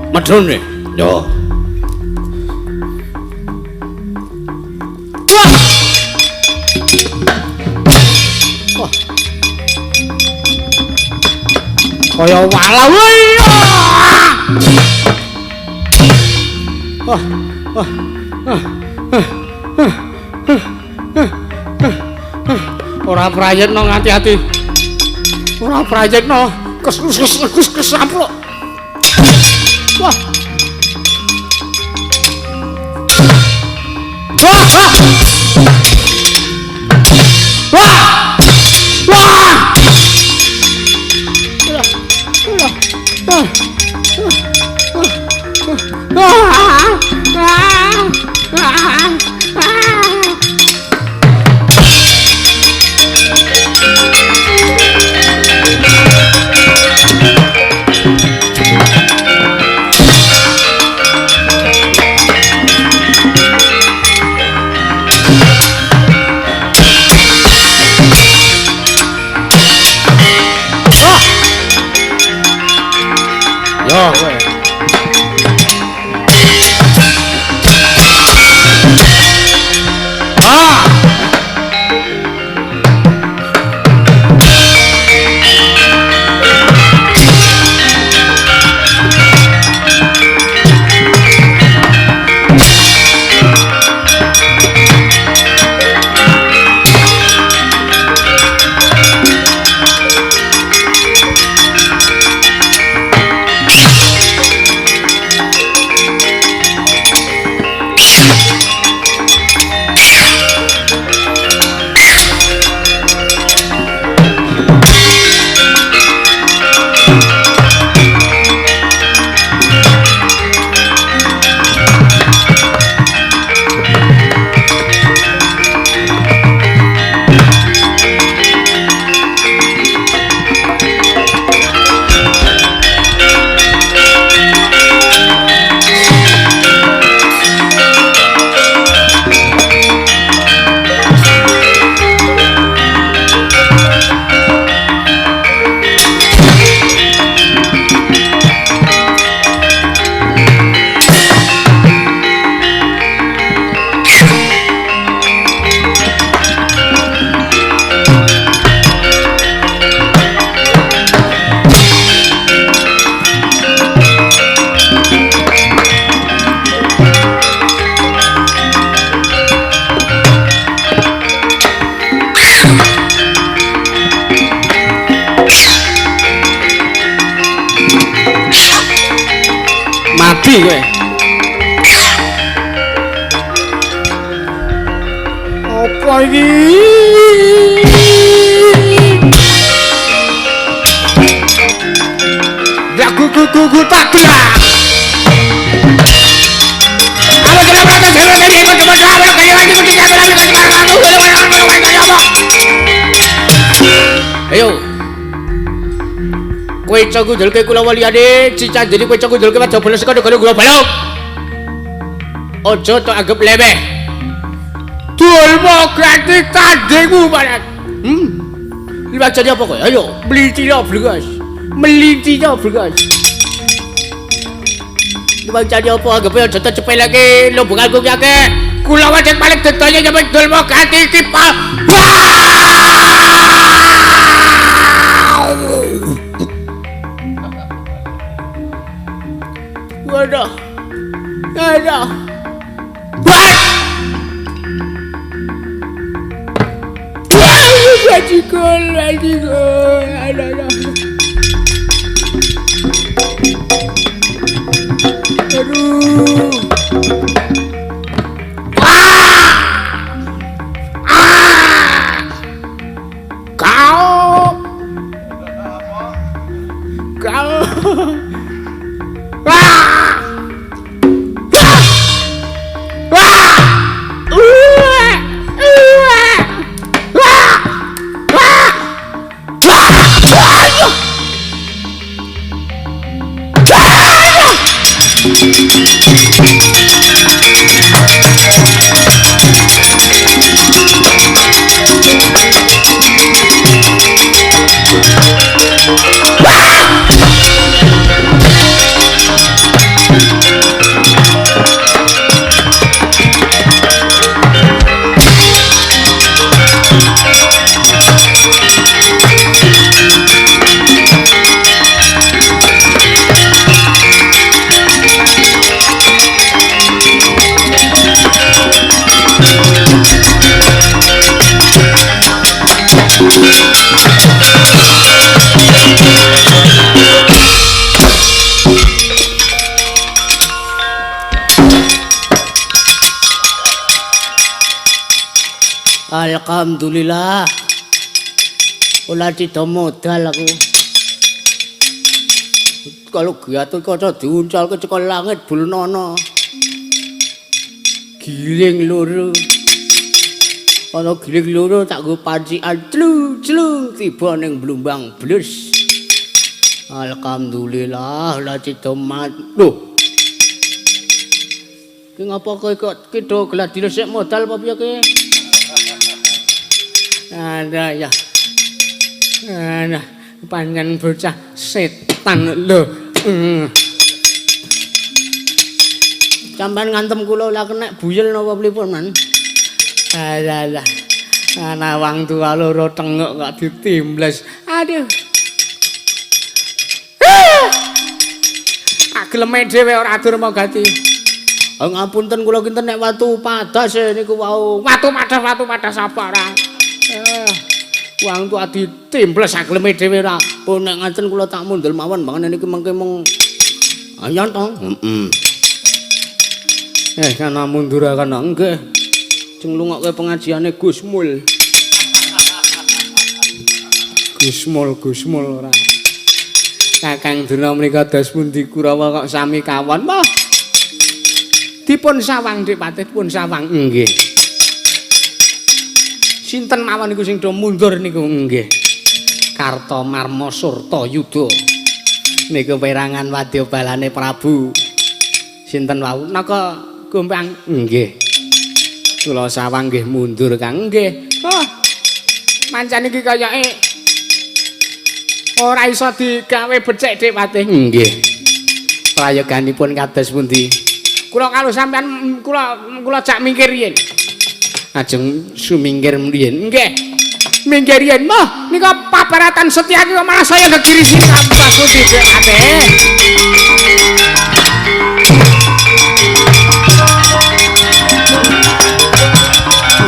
Medhun e. Yo. Wah. Wah. Kaya walau. Wah. Wah. Ora prayitno ngati-ati. Ora prayitno. Kes kes kes kes amplok. Wah. Wah. Wah. Wah. Wah. Wah. Wah. Wah. Babi kowe. Apa iki? Ya gugu tak gelak. Ayo. Kowe cok ngundulke kula liyane, cicandene kowe cok ngundulke aja bolos saka negara gula balok. Aja tok anggap lemeh. Dulma ganti tandingmu, Pak. Liwat jadi apa kowe? Ayo, mlintina blengas. Mlintina blengas. Liwat jadi apa anggape aja cepeleke lumbunganku ki akeh. Kula wajib paling dedaya nyampe Dulma ganti iki, Pak. Waduh. Waduh. Bajikul, bajikul. Aduh, aduh. Aduh. Kau. Kau. Alhamdulillah. Ora cita modal aku. Kalau Gatut Kaca diuncalke saka langit bulnono. Giling loro. Ana giling loro tak nggo pancikan clu-clu tiba ning blumbang blus. Alhamdulillah ora cita mat. Loh. Ki ngapa kowe kok kidho gladine sik modal apa piye ki? Ada ya. Nah, pancen bocah setan lho. Sampeyan ngantem kula ora kenek buyel napa pripun, Man? Alah alah. Ana wong tua loro tengok kok ditimbles. Aduh. Ageleme dhewe ora atur gati. Oh, ngapunten kula kinten nek watu padas niku wau. Watu padas apa ora? Wong tua ditimbles agleme dhewe ora. Pun nek ngaten kula tak mundul mawon banget niki mengke mung ayan to. Heeh. Kana mundur kana nggih. Sing lungokke pengajiane Gus Mul. Gus Mul ora. Kakang Durna menika dos pundi Kurawa kok sami kawon. Wah. Dipun sawang Dik Patih, dipun sawang. Nggih. Sinten mawon niku sing do mundur niku? Nggih. Kartomarma Surta Yuda. Niku perangan wadyabalane Prabu. Sinten wau? Naka Gombang. Nggih. Kula sawang nggih mundur Kang. Nggih. Oh. Mancane iki kayake ora iso digawe becik Dik Patih. Nggih. Prayoganipun kados pundi? Kula kalau sampean kula jak mingkir yen. Ajeng sumingkir mriyen. Nggih. Minggir yen. Mah nika pabaratan Setyaki kok malah saya gegirisi tambah pundi Dik Patih.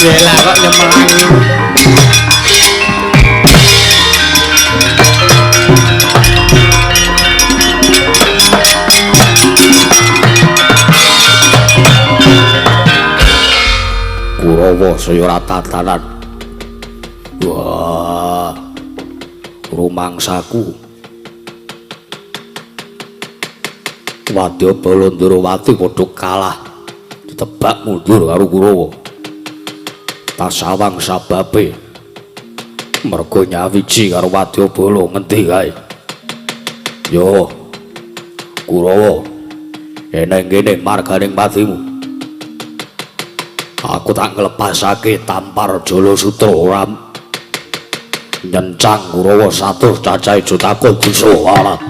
Lah kok nyemelangi. Kurawa saya ora tatanan. Wah. Rumangsaku. Wadyabala Ndrawati padha kalah ditebak mundur karo Kurawa. Tasawang sababe mergo nyawiji karo Wadyabala ngendi kae. Yo Kurawa, eneng kene marganing patimu. Aku tak nglepasake tampar Jala Sutra ora nyencang Kurawa 100 cacahe Jataka bisa alat.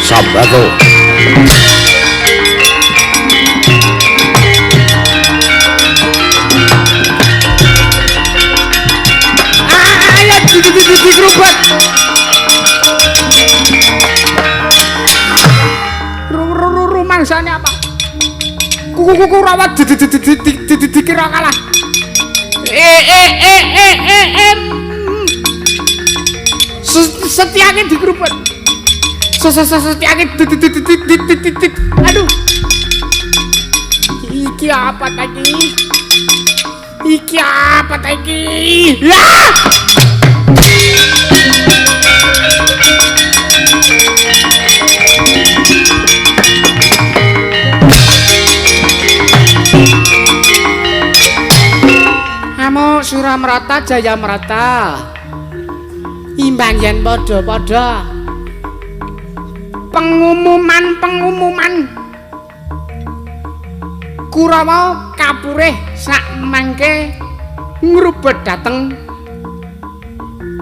Sambato. Ayo digrubet. Rumangsane apa? Kuku-kuku rawat dikira kalah. Setiake digrubet. Setiake aduh. Iki apa tadi? Iki apa tadi? Lah! Amo Suramrata Jayamrata. Imbang yen padha-padha. Pengumuman-pengumuman Kurawa kapurih sak mangke ngrubet dhateng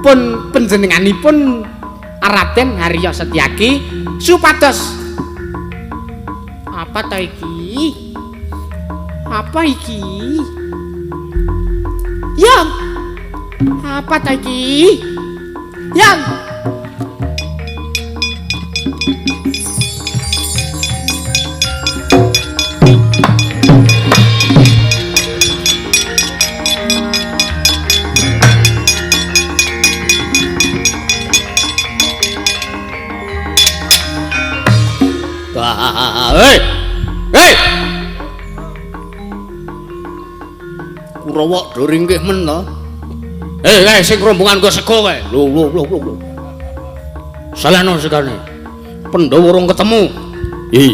pun panjenenganipun Raden Harya Setyaki supados apa ta iki? Apa iki? Yang apa ta iki? Yang Hei! Hei! Kurawa do ringkih men to. Hei, kae sing rombongan go sego kae. Lho lho lho lho. Salahno segane. Pandhawa urung ketemu. Hi.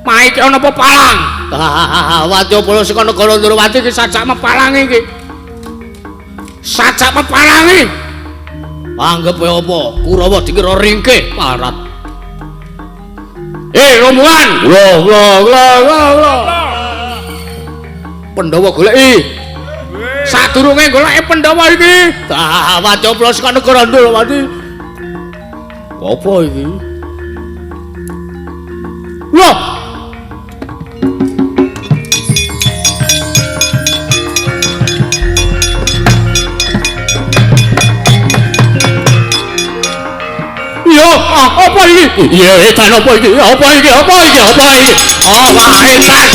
Maiki ana pepalang. Wadyabala saka negara Ndrawati iki sajak mepalangi iki. Sajak pepalangi. Anggep apa? Kurawa dikira ringkih parat. Eh, rombongan. Lho lho lho lho lho. Pandhawa goleki. Sadurunge goleki Pandhawa iki. Ah, Wadyabala saka negara Ndrawati. Apa iki? Loh. Yo, apa iki? Iya, edan apa iki? Apa iki? Apa iki? Apa iki? Oh, wah, edan.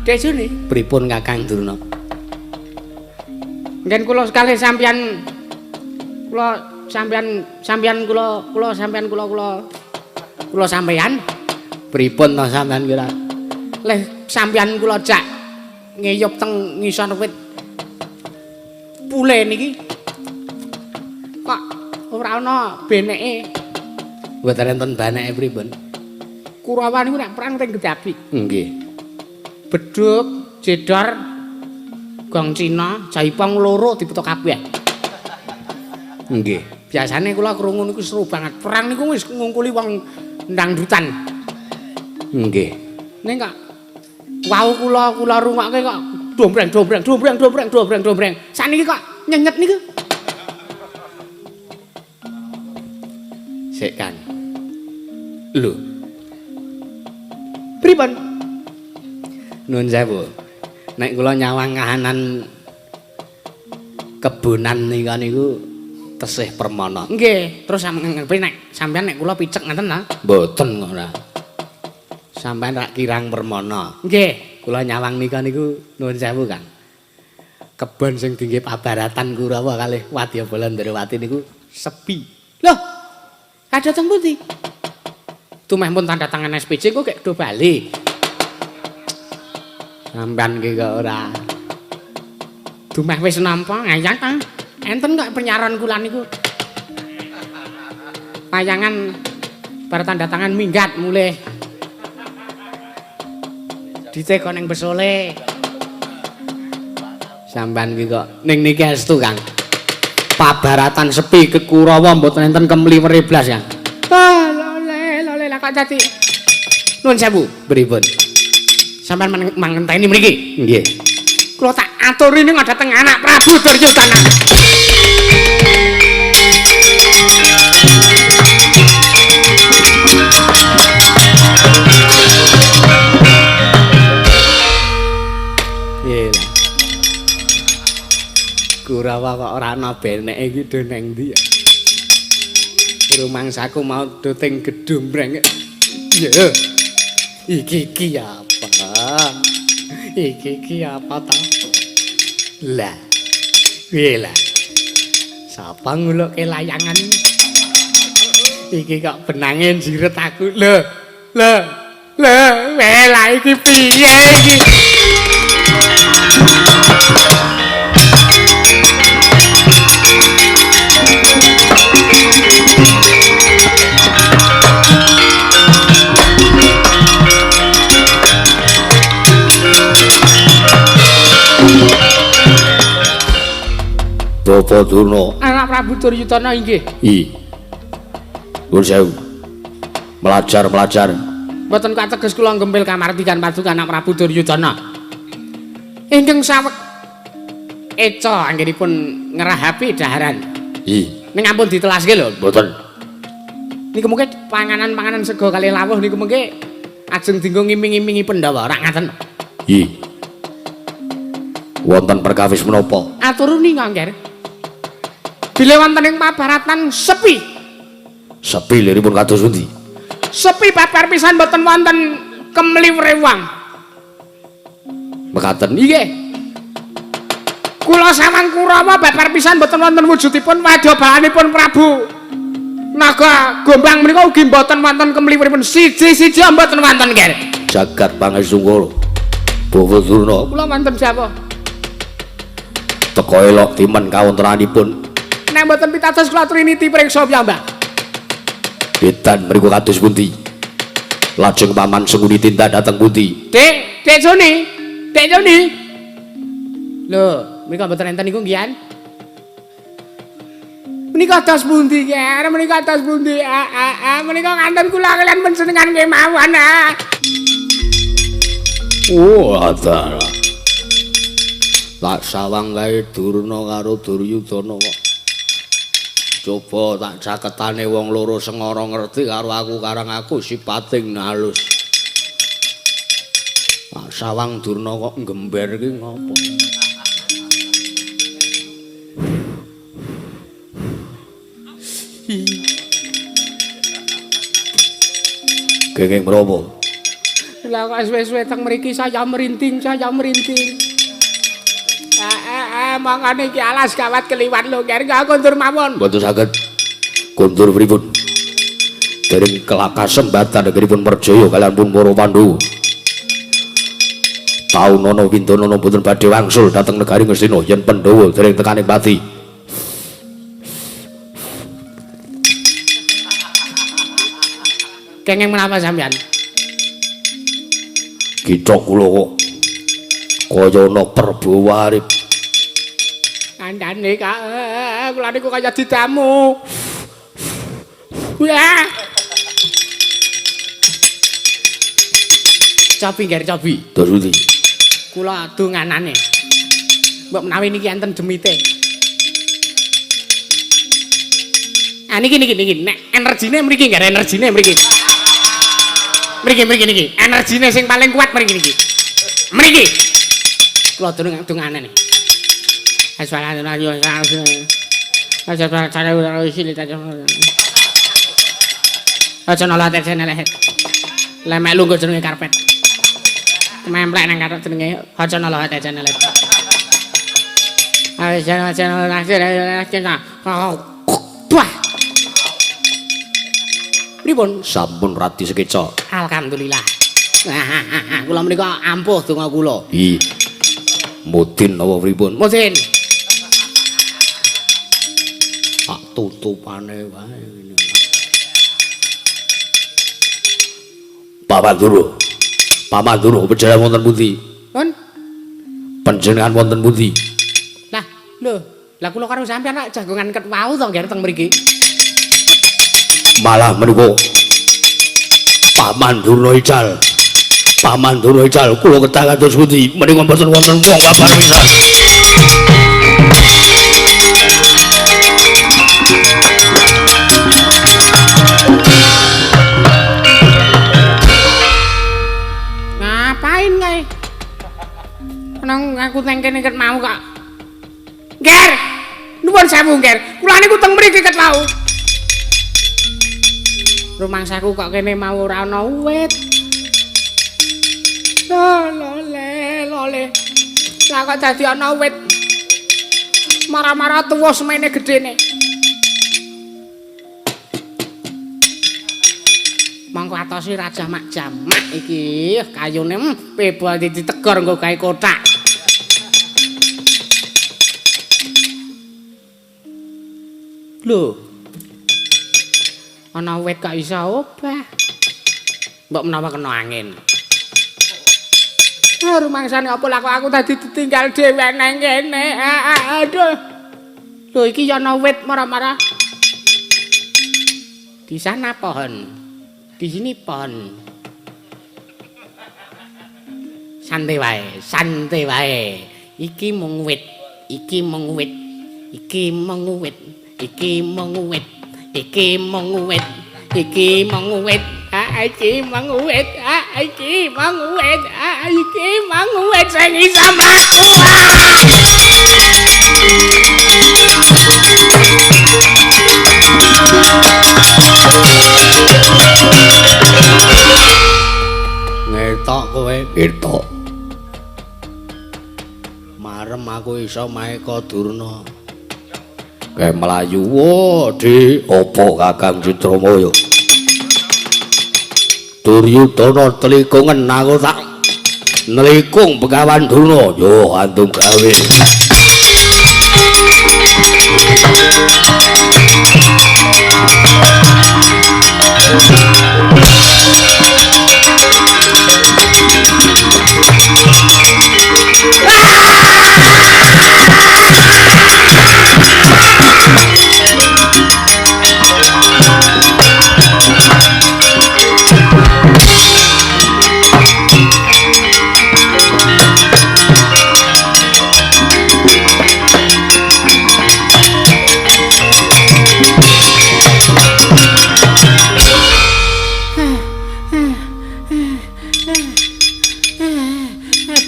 Dek Juni. Pripun Kakang Durna? Ngen kula sekali sampeyan kula sampeyan sampeyan kula kula sampeyan kula kula kula sampeyan. Pripun to sampeyan kira? Leh sampeyan kula jak ngeyup teng ngisor wit pule niki. Kok ora ana beneke? Mboten enten beneke pripun? Kurawa niku nek perang teng Gedabi. Nggih. Bedhug, jedor, gong Cina, jaipong loro dipetuk kabeh. Nggih. Biasane kula krungu niku seru banget. Perang niku wis ngungkuli wong ndangdutan. Nggih. Ning kok wau kula kula rungokke kok dombreng dombreng dombreng dombreng dombreng dombreng. Sakniki kok nyenyet niku. Sik Kang. Lho. Pripun? Nuwun sewu. Nek kula nyawang kahanan kebonan nika niku tesih permana. Nggih, terus nek sampeyan nek kula picek ngoten ta? Mboten ora. Sampeyan rak kirang permana. Nggih, kula nyawang nika niku nuwun sewu Kang. Kebon sing dingge pabaratan Kurawa kalih Wadyabala Ndrawati niku sepi. Loh, kada teng pundi? Tumeh pun tanda tangan SPJ kok gek do bali. Sampeyan ki kok ora. Dumeh wis nampa ngayang ta. Enten kok penyaron kula niku. Payangan bar tanda tangan minggat mulih. Diteko ning besole. Sampeyan ki kok ning niki estu Kang. Pabaratan sepi Kekurawa mboten enten kemliwere blas Kang. Ah, lole lole lah kok dadi. Nuwun sewu. Pripun? Sampeyan mangenteni mriki. Nggih. Kula tak aturi ning dhateng anak Prabu Duryudana. Piye lah. Kurawa kok ora ana beneke iki do nang ndi ya? Rumangsaku mau do teng gedhombreng. Ya. Iki iki apa? Iki iki apa ta? Lah. Piye lah? Sapa ngulokke layangan? Iki kok benange njiret aku. Lho. Lho. Lho, weh lah iki piye iki? Bapak Durna. Anak Prabu Duryudana inggih. I. Nuwun sewu. Melajar-melajar. Mboten kateges kula nggempil kamardikan paduka anak Prabu Duryudana. Ingkang saweg eca anggenipun ngrahapi daharan. I. Ning ampun ditelaske lho. Mboten. Niku mungkin panganan-panganan sega kalih lawuh niku mungkin ajeng dinggo ngiming-imingi Pandhawa, ora ngaten. I. Wonten perkawis menapa? Aturuni Kangger. Bilih wonten ing pabaratan sepi. Sepi liripun kados pundi? Sepi babar pisan mboten wonten kemliwere wong. Mekaten. Nggih. Kula sawang Kurawa babar pisan mboten wonten wujudipun wadyabalanipun Prabu Naga Gombang menika ugi mboten wonten kemliwuripun siji-siji mboten wonten nggih. Jagat Pangestu Bapak Durna. Kula wonten jawah. Teka elok timen kawontenanipun. Nek mboten pitados kula triniti priksa piyambak. Edan mriku kados pundi? Lajeng paman Sengkuni tindak dhateng pundi? Dik, Dik Joni. Dik Joni. Lho, menika mboten enten niku nggih. Menika dos pundi, Ger? Menika dos pundi? Menika kanten kula kaliyan panjenengan kemawon. Oh, adalah. Tak sawang kae Durna karo Duryudana kok. Coba tak caketane wong loro sengara ngerti karo aku karang aku sipating halus. Tak sawang Durna kok nggember iki ngopo? Kenging menapa? Lah kok suwe-suwe teng mriki saya merinding, saya merinding. Mangane iki alas gawat keliwat lho, Nger. Enggak kondur mawon. Mboten saged. Kondur pripun? Dereng kelakasembatan negeripun Merjaya kalian pun para Pandhawa. Taunana windanana mboten badhe wangsul dhateng negari Ngastina yen Pandhawa dereng tekaning pati. Kenging menapa sampeyan? Kicok kula kok kaya ana Prabawa arep. Kandhane kak, kula niku kaya didamu. Wah. Cobi ngger cobi. Terus pundi? Kula donganane. Mbok menawi niki enten demite. Ah niki niki niki nek energine mriki ngger energine mriki. Mriki mriki niki, energine sing paling kuat mriki niki. Mriki. Kula dongane. Aja nolak tesene lehet. Lemek lungguh jenenge karpet. Tememplek nang karpet jenenge aja nolak tesene lehet. Wah. Pripun? Sampun radi sekeca. Alhamdulillah. Kula menika ampuh donga kula. Ih. Mudin napa pripun? Mudin. Tak tutupane wae ngene. Pak Mandura. Pak Mandura panjenengan wonten pundi? Pun. Panjenengan wonten pundi? Lah, lho, lah kula karo sampeyan lak jagongan ket wau to nggih teng mriki. Malah menika Pak Mandura ical. Pak Mandura ical kula kedah kados pundi? Menika mboten wonten wong kabar pisan. Ngapain kae? Nang aku teng kene ket mau kok. Ngger. Nuwun sewu, Ngger. Kula niku teng mriki ket wau. Rumangsaku kok kene mau ora ana wit. Lole, lole. Lah kok dadi ana wit. Marah-marah tuwa semene gedene. Mongko atosi Raja Mak Jamak iki kayune bebal ditegor nggo gawe kothak. Lho. Ana wit kok iso obah. Mbok menawa kena angin. Ah, rumangsane apa lah kok aku tadi ditinggal dhewe nang kene. Aduh. Lho iki ya ana wit marah-marah. Di sana pohon. Di sini pohon. Santai wae, santai wae. Iki mung wit, iki mung wit, iki mung wit, iki mung wit, iki mung wit, iki mung wit, ah iki mung wit, ah iki mung wit, ah iki mung wit sing iso mlaku. Ngetok kowe, ngetok. Marem aku iso maeka Durna. Kae mlayu, wo, Dik, apa Kakang Citramaya? Duryudana telikungan aku tak nelikung Begawan Durna. Yo antum gawe.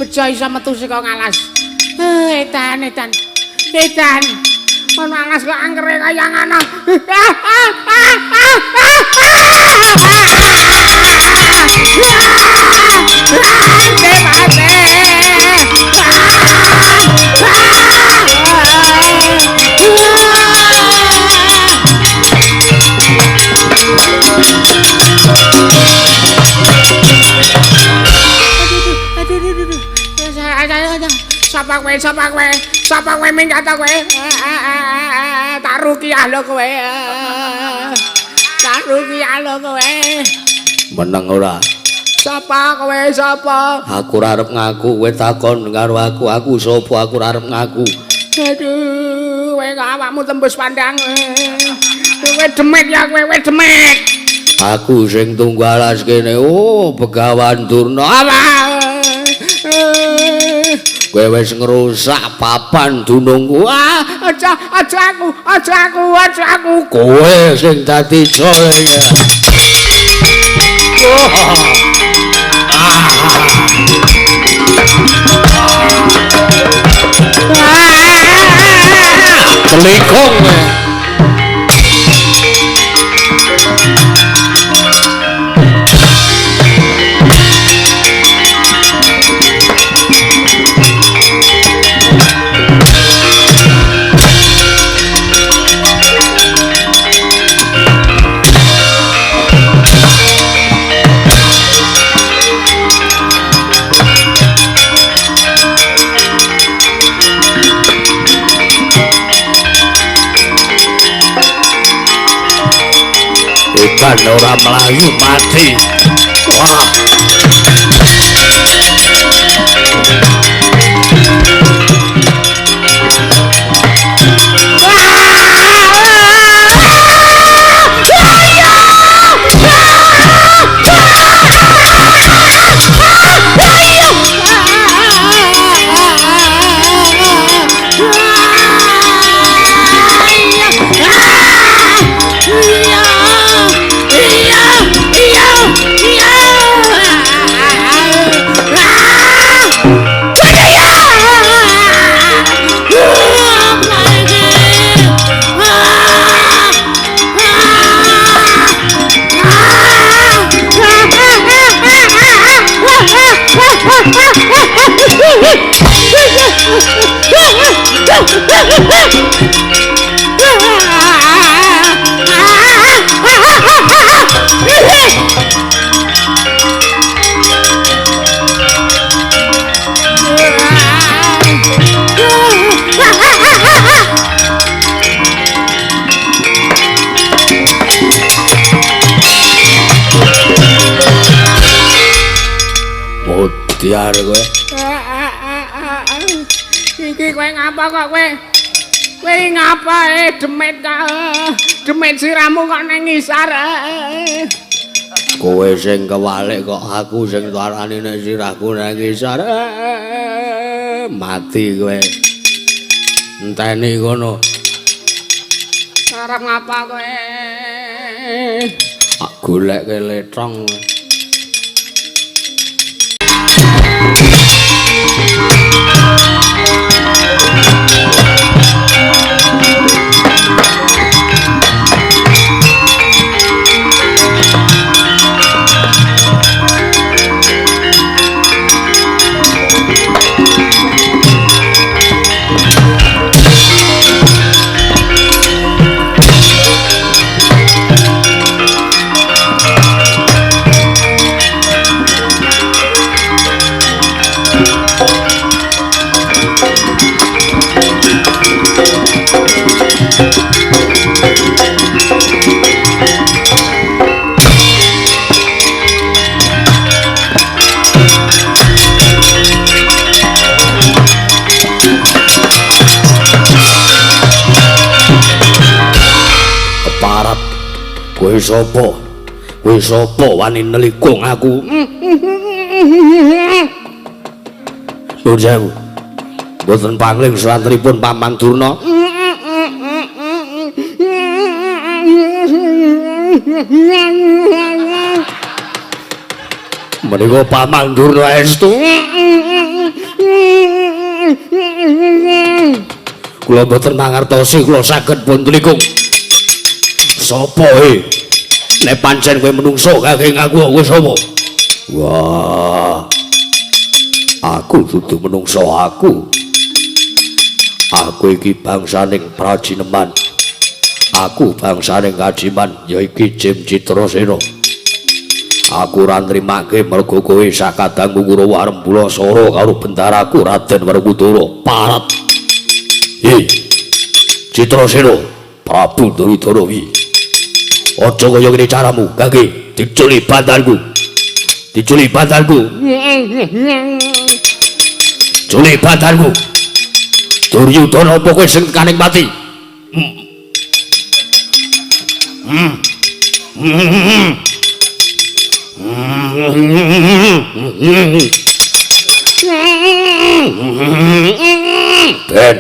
Bejo iso metu saka ngalas. Edan, edan. Edan. Ono alas kok angkere kaya ngono. Sapa kowe? Sapa kowe minggat kowe? Tak rukiah lho kowe. Tak rukiah lho kowe. Meneng ora? Sapa kowe? Sapa? Aku ora arep ngaku, kowe takon karo aku, aku sapa? Aku ora arep ngaku. Aduh, kowe kok awakmu tembus pandang. Kowe demit ya kowe, kowe demit. Aku sing tunggu alas kene. Oh, Begawan Durna. Apa? Kowe wis ngrusak papan dunungku. Ah, aja aja aku, aja aku, aja aku. Kowe sing dadi jole. Telikung kowe. Edan ora mlayu mati. Wah. Mutiar kowe. Iki kowe ngapa kok kowe? Kowe ngapa demit demit siramu kok nang ngisor. Kowe sing kewalik kok aku sing tarani nek sirahku nang ngisor. Mati kowe. Enteni kono. Arep ngapa kowe? Tak goleke letong. Keparat. Kowe sapa? Kowe sapa wani nelikung aku? Nuwun sewu. Mboten pangling swantenipun Paman Durna. Menika Paman Durna estu. Kula mboten mangertosi, kula saged pun telikung. Sapa he? Nek pancen kowe menungso kage ngaku kowe sapa? Wah. Aku dudu menungsa aku. Aku iki bangsaning Prajineman. Aku bangsaning Kajiman ya iki Jim Citrasena. Aku ora nrimake mergo kowe sakadangku Kurawa arep mbulasara karo bendaraku Raden Werkudara. Parat. Hi. Citrasena, Prabu Duryudana wi. Aja kaya ngene caramu, Kangge diculi bantalku. Diculi bantalku. Culi bantalku. Duryudana apa kowe sing tekaning mati? Ben.